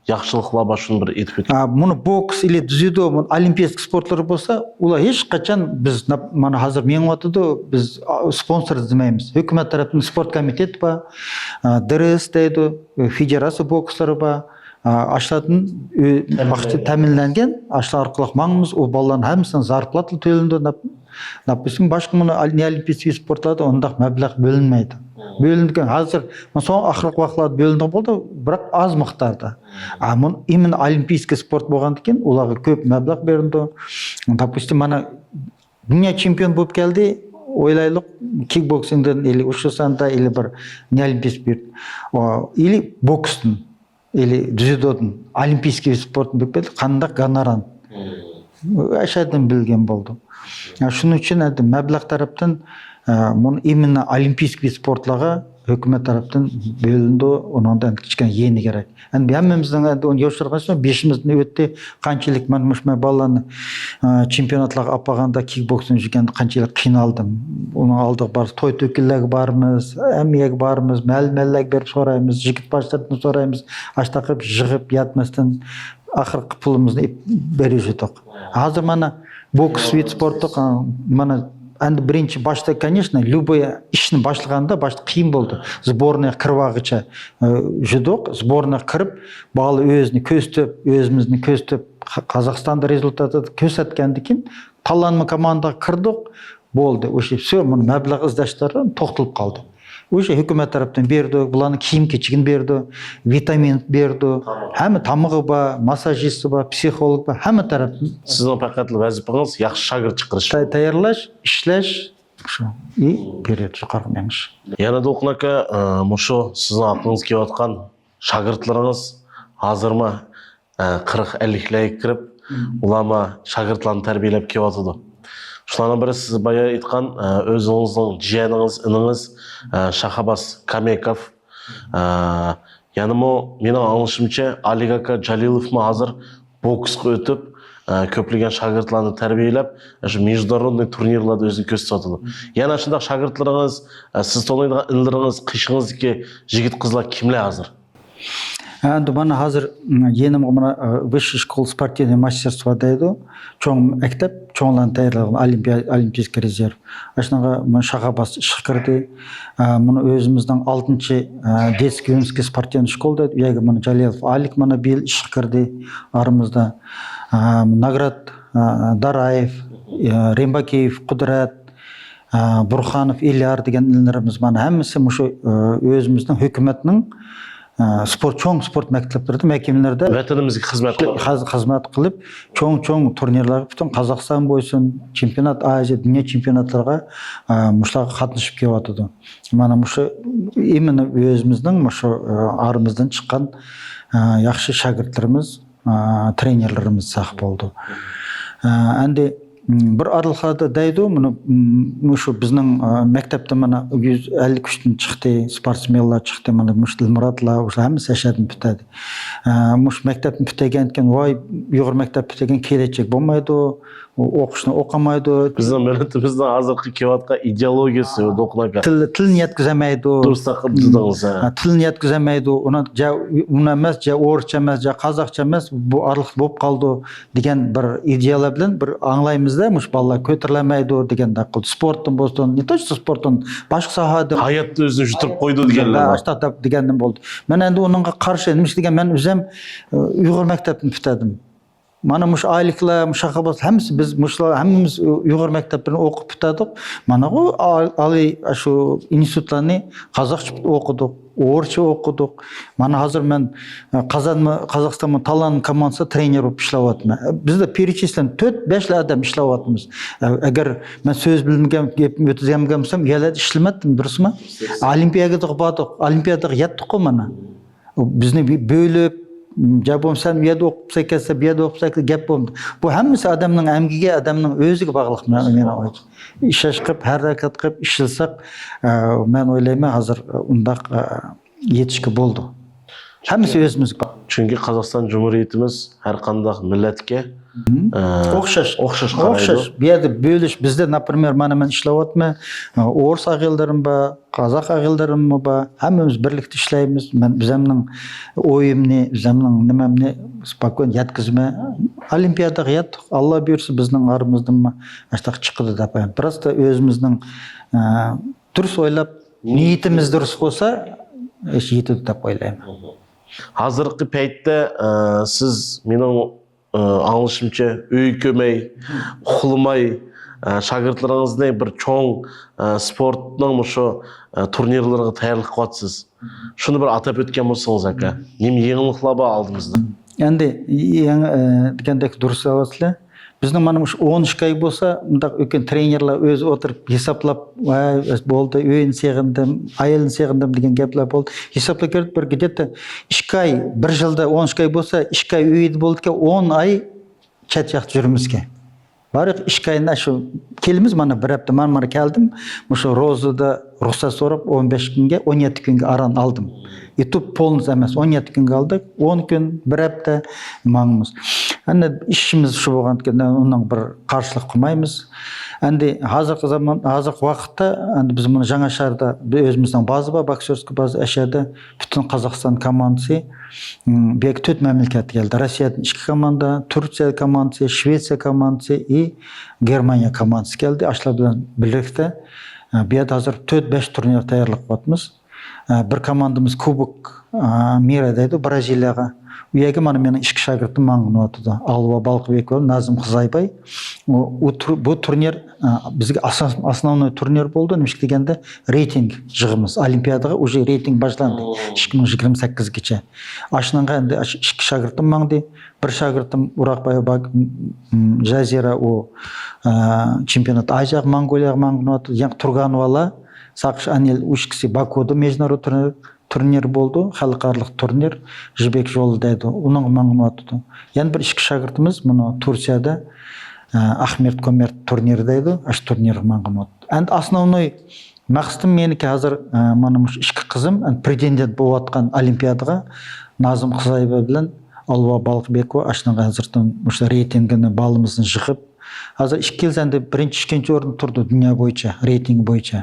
ياخشىلىقلار بار، شۇنى بىر ئېيتىپ ئۆتۈڭ. ئا، مۇنۇ بوكس ئىلى دزيۇدو، مۇنۇ ئولىمپىيسكىي سپورتلىرى بولسا، ئۇلار ھېچقاچان بىز ناپ-، مانا ھازىر مېڭىۋاتىدۇ، بىز، ئا، سپونسور ئىزدىمەيمىز. ھۆكۈمەت تەرەپتىن سپورت كومىتېتى بار، ئا، درس دەيدۇ، فېدېراتسىيە بوكسلىرى بار. ئا، ئاشۇلاردىن ئۆ-، تەمىنلەنگەن. ئاقچا تەمىنلەنگەن، ئاشۇلار ئارقىلىق ماڭىمىز، ئۇ بالىلارنىڭ ھەممىسىنىڭ زارپلاتا تۆلىنىدۇ دەپ، دەپ بىزنىڭ باشقا مۇنۇ ئال-، نېئولىمپىيسكىي سپورتلاردا ئۇنداق مەبلەغ بۆلۈنمەيدۇ. بۆلۈنگەن، ھازىر، سوڭ ئاخىرقى ۋاقىتلاردا بۆلۈنىدىغان بولدى، بىراق ئاز مىقداردا. ئا، مۇن-، ئىمىن ئولىمپىيسكىي سپورت بولغاندىكىن ئۇلارغا كۆپ مەبلەغ بېرىلىدۇ. Допустим، مانا دۇنيا چېمپىيون بولۇپ كەلدى، ئويلايلۇق، كىكبوكسىنگدىن ئىلى، ئۇشۇساندا ئىلى بىر نېئولىمپىيسكىي بىر، ئو، ئىلى بوكستىن. ئىلى دزيۇدودىن، ئولىمپىيسكىي سپورتنى بىلىپ كەلدى، قانداق گونورارنى. ئاشۇ يەردىن بىلگەن بولدۇم. يا، شۇنىڭ ئۈچۈن ئەندى مەبلەغ تەرەپتىن، ئە، مۇنۇ ئىمىننى ئولىمپىيسكىي سپورتلارغا ھۆكۈمەت تەرەپتىن بۆلۈنىدۇ، ئۇنىڭدا ئەندى كىچىككىنە يېنى كېرەك. ئەندى ھەممىمىزنىڭ ئەندى ئۇنى يوشۇرغان بېشىمىزدىن ئۆتتى، قانچىلىك مانا مۇشۇ بالىلارنى، ئە، چېمپىيوناتلارغا ئاپارغاندا، كىكبوكسىنگ يۈرگەندە قانچىلىك قىينالدىم. ئۇنىڭ ئالدىغا بارسا توي تۆكۈنلەرگە بارىمىز، ھەممە يەرگە بارىمىز، مەھەللە، مەھەللىلەرگە بېرىپ سورايمىز، يىگىت باشلىرىدىن سورايمىز. ئاشۇنداق قىلىپ يىغىپ ياتماستىن ئاخىرقى پۇلىمىزنى ئېلىپ بېرىۋېتىتتۇق. ھازىر مانا بوكس ۋىد سپورتلۇق، مانا ئەندى بىرىنچى باشتا، конечно، любой ئىشنى باشلىغاندا باشتا قىيىن بولدى. سبورنىيغا كىرىۋالغىچە، ئە، يۈردۇق. سبورنىيغا كىرىپ، بالا ئۆزىنى كۆرسىتىپ، ئۆزىمىزنى كۆرسىتىپ، قا-، قازاقىستاندا رېزۇلتاتنى كۆرسەتكەندىن كېيىن، تاللانما كوماندىغا كىردۇق. بولدى، ئۇ ئىش، всё، مۇنۇ مەبلەغ ئىزدەشلەر توختىلىپ قالدى. ئۇ ئىش ھۆكۈمەت تەرەپتىن بېرىدۇ، بۇلارنىڭ كىيىم-كېچىكىنى بېرىدۇ، ۋىتامىن بېرىدۇ، ھەممە تامىقى بار، ماسساژىستى بار، پسىخولوگ بار، ھەممە تەرەپ. سىزنىڭ پەقەت ۋەزىپىڭىز ياخشى شاگىرت چىقىرىش. تەي-، تەييارلاش، ئىشلەش، شۇ. ئى، پېرىيود يۇقىرىغا مېڭىش. يەنە دولقۇن ئاكا، ئە، مۇشۇ سىزنىڭ ھەققىڭىزگە كېلىۋاتقان شاگىرتلىرىڭىز ھازىرمۇ ئە، قىرىق، ئەللىكلەرگە كىرىپ، ئۇلارمۇ شاگىرتلارنى تەربىيەلەپ كېلىۋاتىدۇ. شۇلارنىڭ بىرى سىز بايا ئېيتقان، ئە، ئۆزىڭىزنىڭ جىيەنىڭىز، ئىنىڭىز، ئە، شاھاباز كامېكوف. ئە، يەنىمۇ مېنىڭ ئاڭلىشىمچە، ئالىك ئاكا جالىلوفمۇ ھازىر بوكسقا ئۆتۈپ، ئە، كۆپلىگەن شاگىرتلارنى تەربىيەلەپ، شۇ مىژدۇنارودنىي تۇرنىرلاردا ئۆزىنى كۆرسىتىۋاتىدۇ. يەنە شۇنداق شاگىرتلىرىڭىز، ئە، سىز تونۇيدىغان ئىنىلىرىڭىز، قېشىڭىزدىكى يىگىت قىزلار كىملەر ھازىر؟ ھە، ئەمدى مانا ھازىر، م، يېنىمغا مانا، ئە، Высшая школа спортивного мастерства دەيدۇ. چوڭ مەكتەپ، چوڭلارنى تەييارلايدىغان ئولىمپىيا-، ئولىمپىيسكىي رېزېرۋ. ئاشۇنىڭغا مانا شاخاباس ئىشقا كىردى. ئە، مانا ئۆزىمىزنىڭ ئالتىنچى، ئە، детسко-юношеский спортивный школа دەيدۇ. ئۇ يەرگە مانا جالىلوف ئالىك مانا بىر يىل ئىشقا كىردى ئارىمىزدا. ئە، ناگرات، ئە، دارايېف، ئە، رېمباكېيېف قۇدرەت، ئە، بۇرخانوف ئېليار دېگەن ئىنىلىرىمىز مانا ھەممىسى مۇشۇ، ئە، ئۆزىمىزنىڭ ھۆكۈمەتنىڭ، ئە، سپورت، چوڭ سپورت مەكتەپلىرىدە، مەھكىمىلىرىدە ۋەتىنىمىزگە خىزمەت قىلىپ، خىز-، خىزمەت قىلىپ، چوڭ، چوڭ تۇرنىرلارغا، پۈتۈن قازاقىستان بويسۇن، چېمپىيونات ئازىيا، دۇنيا چېمپىيوناتلىرىغا، ئە، مۇشۇلارغا قاتنىشىپ كېلىۋاتىدۇ. مانا مۇشۇ ئىمىنى ئۆزىمىزنىڭ مۇشۇ، ئە، ئارىمىزدىن چىققان، ئە، ياخشى شاگىرتلىرىمىز، ئا، ترېنېرلىرىمىز ساق بولدى. ئا، ئەمدى، م، بىر ئارىلىقلاردا دەيدۇ، مانا، م، مۇشۇ بىزنىڭ، ئا، مەكتەپتە مانا يۈز ئەللىك ئۈچتىن چىقتى، سپورتسمېنلار چىقتى، مانا مۇشۇ دىلمۇراتلار، ئۇلار ھەممىسى ئەشەدىن پۈتتى. ئا، مۇشۇ مەكتەپنى پۈتتۈرگەندىن كېيىن، ۋاي، ئۇيغۇر مەكتەپ پۈتتۈرگەن كېلەچەك بولمايدۇ، ئوقۇشنى ئوقۇمايدۇ. بىزنىڭ مىللىتىمىزنىڭ ھازىرقى كېلىۋاتقان ئىدېئولوگىيىسى، دوقۇن ئاكا. تىل، تىلنى يەتكۈزەلمەيدۇ. دۇرۇس تاقىپ دېدىڭىز، ھە. ھە، تىلنى يەتكۈزەلمەيدۇ. ئۇنى جا، ئۇنى ئەمەس، جا ئورۇسچە ئەمەس، جا قازاقچە ئەمەس، بۇ ئارىلىق بولۇپ قالىدۇ دېگەن بىر ئىدىيەلەر بىلەن بىر ئاڭلايمىزدا، مۇشۇ بالىلار كۆتۈرەلمەيدۇ دېگەندەك قىلدى. سپورتتىن بولسۇن، не то что سپورتتىن، باشقا ساھەدىن. ھاياتتا ئۆزىنى يۇتۇپ قويىدۇ دېگەنلەر بار. ئاشۇنداق دەپ دېگەندىن بولدى. مەن ئەمدى ئۇنىڭغا قارشى، نېمىشقا دېگەن، مەن ئۆزۈم، ئە، ئۇيغۇر مەكتەپتىن پۈتتۈردۈم. مانا مۇشۇ ئايلىكلار، مۇشۇ شاخاباس، ھەممىسى بىز، مۇشۇلار ھەممىمىز ئۇيغۇر مەكتەپلىرىنى ئوقۇپ پۈتتۈردۇق. مانىغۇ ئال-، ئالىي شۇ ئىنستىتۇتلارنى قازاقچە ئوقۇدۇق، ئورۇسچە ئوقۇدۇق. مانا ھازىر مەن، ئە، قازانما-، قازاقىستانما تالان كوماندىسىدا ترېنېر بولۇپ ئىشلەۋاتىمەن. بىزدە перечислен تۆت، بەشلا ئادەم ئىشلەۋاتىمىز. ئە، ئەگەر مەن سۆز بىلمىگەن، گېپىمنى ئۆتكۈزەلمىگەن بولسام، يەرلەردە ئىشلىمەتتىم، دۇرۇسمۇ؟ ئولىمپىيادىغا باردۇق، ئولىمپىيادىغا يەتتۇققۇ مانا. بىزنى بۆ-، بۆلۈپ، جا بولمىسا سەن ئۇ يەردە ئوقۇپسەن ئىكەنسەن، بۇ يەردە ئوقۇپسەن ئىكەنسەن، گەپ بولمىدى. بۇ ھەممىسى ئادەمنىڭ ئەمگىكى، ئادەمنىڭ ئۆزىگە باغلىق، مەن، مېنىڭ ئويۇمچە. ئىشلەش قىلىپ، ھەرىكەت قىلىپ ئىشلىسەك، ئە، مەن ئويلايمەن، ھازىر ئۇنداق، ئە، يېتىشكە بولىدۇ. ھەممىسى ئۆزىمىزگە باغلىق. چۈنكى قازاقىستان جۇمھۇرىيىتىمىز ھەر قانداق مىللەتكە، ئە، ئوخشاش. ئوخشاش قارايدۇ. ئوخشاش. بۇ يەردە بۆلۈش، بىزدە، например، مانا مەن ئىشلەۋاتىمەن، ئورۇس ئاغىنىلىرىم بار، قازاق ئاغىنىلىرىممۇ بار، ھەممىمىز بىرلىكتە ئىشلەيمىز. مەن ئۆزۈمنىڭ ئويۇمنى، ئۆزۈمنىڭ نېمەمنى спокойно يەتكۈزىمەن. ئولىمپىيادىغا يەتتۇق، ئاللا بۇيرۇسا بىزنىڭ ئارىمىزدىنمۇ ئاشۇنداق چىقىدۇ دەپ ئويلايمەن. Просто ئۆزىمىزنىڭ، ئە، دۇرۇس ئويلاپ، نىيىتىمىز دۇرۇس بولسا، ئىش يېتىدۇ دەپ ئويلايمەن. ھازىرقى پەيتتە، ئە، سىز مېنىڭ ئى، ئاڭلىشىمچە، ئۆيگە كىرمەي، ئۇخلىماي، ئى، شاگىرتلىرىڭىزنى بىر چوڭ، ئى، سپورتنىڭ مۇشۇ، ئى، تۇرنىرلىرىغا تەييارلىق قىلىۋاتىسىز. شۇنى بىر ئاتاپ ئۆتكەن بولسىڭىز، ئاكا. نېمە يېڭىلىقلار بار ئالدىمىزدا؟ ئەمدى يېڭى، ئى، دېگەندەك دۇرۇس دەۋاتىسىلەر. بىزنىڭ مانا مۇشۇ ئون ئىككى ئاي بولسا، مۇنداق ئۆتكەن ترېنېرلار ئۆزى ئولتۇرۇپ ھېسابلاپ، ۋاي، بولدى، ئۆينى سېغىندىم، ئايالنى سېغىندىم دېگەن گەپلەر بولدى. ھېسابلاپ كۆرۈپ، بىر где-то ئىككى ئاي، بىر يىلدا ئون ئىككى ئاي بولسا، ئىككى ئاي ئۆيدە بولىدىكەن، ئون ئاي چەت ياقتا يۈرىمىزكەن. بارلىق ئىككى ئاينى شۇ كېلىمىز، مانا بىر ھەپتە، مانا، مانا كەلدىم. مۇشۇ روزىدا رۇخسەت سوراپ، ئون بەش كۈنگە، ئون يەتتە كۈنگە ئاران ئالدىم. يېتىپ پولنىس ئەمەس، ئون يەتتە كۈنگە ئالدۇق. ئون كۈن، بىر ھەپتە ماڭىمىز. ئەمدى ئىشىمىز شۇ بولغاندىكىن، ئۇنىڭ بىر قارشىلىق قىلمايمىز. ئەمدى ھازىرقى زامان، ھازىرقى ۋاقىتتا ئەمدى بىز مۇنۇ جاڭا شەھەردە بىر ئۆزىمىزنىڭ بازا بار، بوكسېرسكىي بازا ئەشەدە. پۈتۈن قازاقىستان كوماندىسى، م، بۇ يەرگە تۆت مەملىكەت كەلدى. روسىيەدىن ئىككى كوماندا، تۈركىيە كوماندىسى، شىۋېتسىيە كوماندىسى، ئى، گېرمانىيە كوماندىسى كەلدى. ئاشۇلار بىلەن بىرلىكتە، ئە، بۇ يەردە ھازىر تۆت، بەش تۇرنىر تەييارلىق قىلىۋاتىمىز. ئە، بىر كوماندىمىز كۇبوك، ئە، مىرا دەيدۇ، بىرازىلىيەگە. ئۇ يەرگە مانا مېنىڭ ئىككى شاگىرتىم ماڭغىنىۋاتىدۇ. ئالۋا بالقىبېكوۋا، نازىم خىزايباي. ئۇ، ئۇ تۇر-، بۇ تۇرنىر، ئە، بىزگە ئاساس-، ئاسناۋنىي تۇرنىر بولدى. نېمىشقا دېگەندە، رېيتىنگ يىغىمىز. ئولىمپىيادىغا ئۇژې رېيتىنگ باشلاندى. ئىككى مىڭ يىگىرمە سەككىزگىچە. ئاشۇنىڭغا ئەمدى ئىككى شاگىرتىم ماڭدى. بىر شاگىرتىم ئۇراقبايېۋا باك-، م-، جەزىرە ئۇ، ئە، چېمپىيونات ئازىياغا، موڭغۇلىيەگە ماڭغىنىۋاتىدۇ. يەنە تۇرغانوۋالار، ساقىش ئانىل ئۇ ئىككىسى باكۇدا مېژنارو تۇرنىر، تۇرنىر بولدى، خەلقئارىلىق تۇرنىر، جىبەك يولى دەيدۇ، ئۇنىڭغا ماڭغىنىۋاتىدۇ. يەنە بىر ئىككى شاگىرتىمىز مۇنۇ تۇرسىيەدە، ئە، ئاخمېرت كومېرت تۇرنىرى دەيدۇ، ئاشۇ تۇرنىرغا ماڭغىنىۋاتىدۇ. ئەمدى ئاسناۋنوي مەقسىتىم مېنىڭكى ھازىر، ئە، مانا مۇشۇ ئىككى قىزىم، ئەمدى پرېتېندېنت بولۇۋاتقان ئولىمپىيادىغا نازىم خىزايباي بىلەن ئالۋا بالقىبېكوۋا، ئاشۇنىڭغا ھازىرتىن مۇشۇ رېيتىنگىنى، بالىمىزنى يىغىپ، ھازىر ئىككى يىل ئەندى بىرىنچى، ئىككىنچى ئورۇندا تۇرىدۇ دۇنيا بويىچە، رېيتىنگى بويىچە.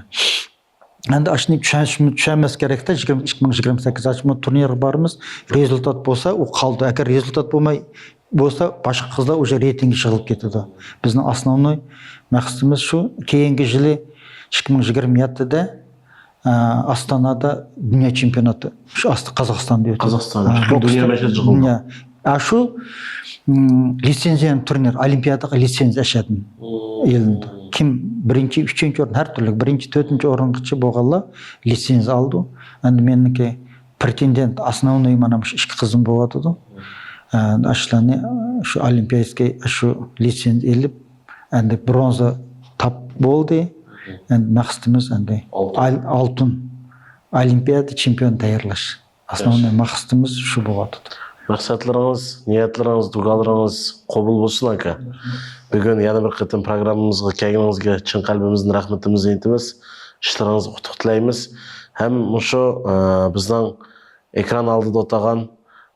ئەندى ئاشۇنى چۈشەنمەس كېرەكتە، يىگىرمە، ئىككى مىڭ يىگىرمە سەككىزىنچى يىل تۇرنىرغا بارىمىز، رېزۇلتات بولسا ئۇ قالىدۇ، ئەگەر رېزۇلتات بولماي بولسا باشقا قىزلار ئۇژې رېيتىنگى يىغىلىپ كېتىدۇ. بىزنىڭ ئاسنوۋنوي مەقسىتىمىز شۇ، كېيىنكى يىلى ئىككى مىڭ يىگىرمە يەتتىدە ئاستانادا دۇنيا چېمپىيوناتى، شۇ ئاستا قازاقىستاندا ئۆتىدۇ. قازاقىستاندا. ھە، شۇ دۇنيا بوكستا مەيدانىدا يىغىلىدۇ. دۇنيا. ھە، شۇ، م، لىتسېنزىيە تۇرنىر، ئولىمپىيادىغا لىتسېنزىيە ئەشەدىن ئېلىنىدۇ. كىم بىرىنچى، ئۈچىنچى ئورۇن، ھەر تۈرلۈك بىرىنچى، تۆتىنچى ئورۇنغىچە بولغانلار لىتسېنزىيە ئالىدۇ. ئەندى مېنىڭكى پرېتېندېنت، ئاسنوۋنوي مانا مۇشۇ ئىككى قىزىم بولۇۋاتىدۇ. ئە، ئاشۇلارنى، ئە، شۇ ئولىمپىيادىكى شۇ لىتسېنزىيە ئېلىپ، ئەندى برونزا تاپ بولدى. ئەندى مەقسىتىمىز ئەندى ئالتۇن. ئال-، ئالتۇن. ئولىمپىيادا چېمپىيون تەييارلاش. ئاسنوۋنىي مەقسىتىمىز شۇ بولۇۋاتىدۇ. مەقسەتلىرىڭىز، نىيەتلىرىڭىز، دۇئالىرىڭىز قوبۇل بولسۇن، ئاكا. بۈگۈن يەنە بىر قېتىم پروگراممىمىزغا كەلگىنىڭىزگە چىن قەلبىمىزدىن رەھمىتىمىزنى ئېيتىمىز. ئىشلىرىڭىزغا ئۇتۇق تىلەيمىز. ھەم مۇشۇ، ئە، بىزنىڭ ئېكران ئالدىدا ئولتۇرغان،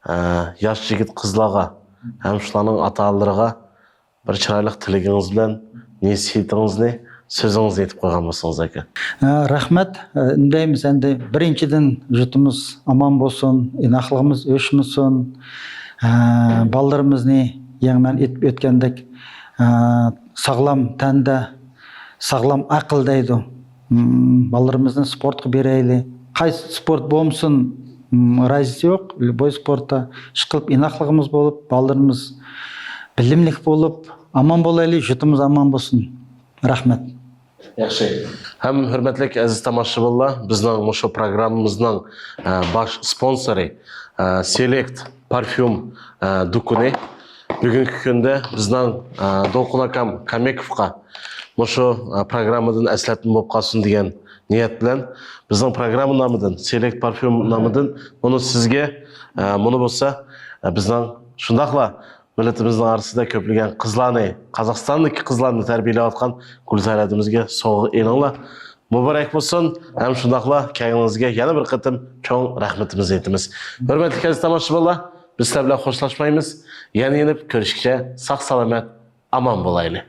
ئە، ياش يىگىت قىزلارغا ھەم شۇلارنىڭ ئاتا-ئانىلىرىغا بىر چىرايلىق تىلىكىڭىز بىلەن، نېسىھىتىڭىزنى، سۆزىڭىزنى ئېيتىپ قويغان بولسىڭىز، ئاكا. ھە، رەھمەت. ئە، ئۈندەيمىز ئەندى، بىرىنچىدىن، يۇرتىمىز ئامان بولسۇن، ئىناقلىقىمىز ئۆچمىسۇن. ئە، بالىلىرىمىزنى يەنە مەن ئېيتىپ ئۆتكەندەك، ئە، ساغلام تەندە، ساغلام ئەقىل دەيدۇ. م، بالىلىرىمىزنى سپورتقا بېرەيلى. قايسى سپورت بولمىسۇن، م، رازىيىتى يوق. ليۇبوي سپورتتا ئىشقىلىپ ئىناقلىقىمىز بولۇپ، بالىلىرىمىز بىلىملىك بولۇپ، ئامان بولايلى، يۇرتىمىز ئامان بولسۇن. رەھمەت. ياخشى. ھەم ھۆرمەتلىك ئەزىز تاماشىبىنلار، بىزنىڭ مۇشۇ پروگراممىمىزنىڭ، ئە، باش سپونسورى، ئە، سېلېكت پارفيۇم، ئە، دۇكىنى. بۈگۈنكى كۈندە بىزنىڭ، ئە، دولقۇن ئاكام كامېكوفقا مۇشۇ، ئە، پروگراممىدىن ئەسلەتمە بولۇپ قالسۇن دېگەن نىيەت بىلەن بىزنىڭ پروگرامما نامىدىن، سېلېكت پارفيۇم نامىدىن بۇنى سىزگە، ئە، بۇنى بولسا، ئە، بىزنىڭ شۇنداقلا مىللىتىمىزنىڭ ئارىسىدا كۆپلىگەن قىزلارنى، قازاقىستاندىكى قىزلارنى تەربىيەلەۋاتقان گۈلزارە ھەدىمىزگە سوۋغا ئېلىڭلار. مۇبارەك بولسۇن. ھەم شۇنداقلا كەلگىنىڭىزگە يەنە بىر قېتىم چوڭ رەھمىتىمىزنى ئېيتىمىز. ھۆرمەتلىك ئەزىز تاماشىبىنلار، بىز سىلەر بىلەن خوشلاشمايمىز. يەنە يېنىپ كۆرۈشكىچە ساق-سالامەت، ئامان بولايلى.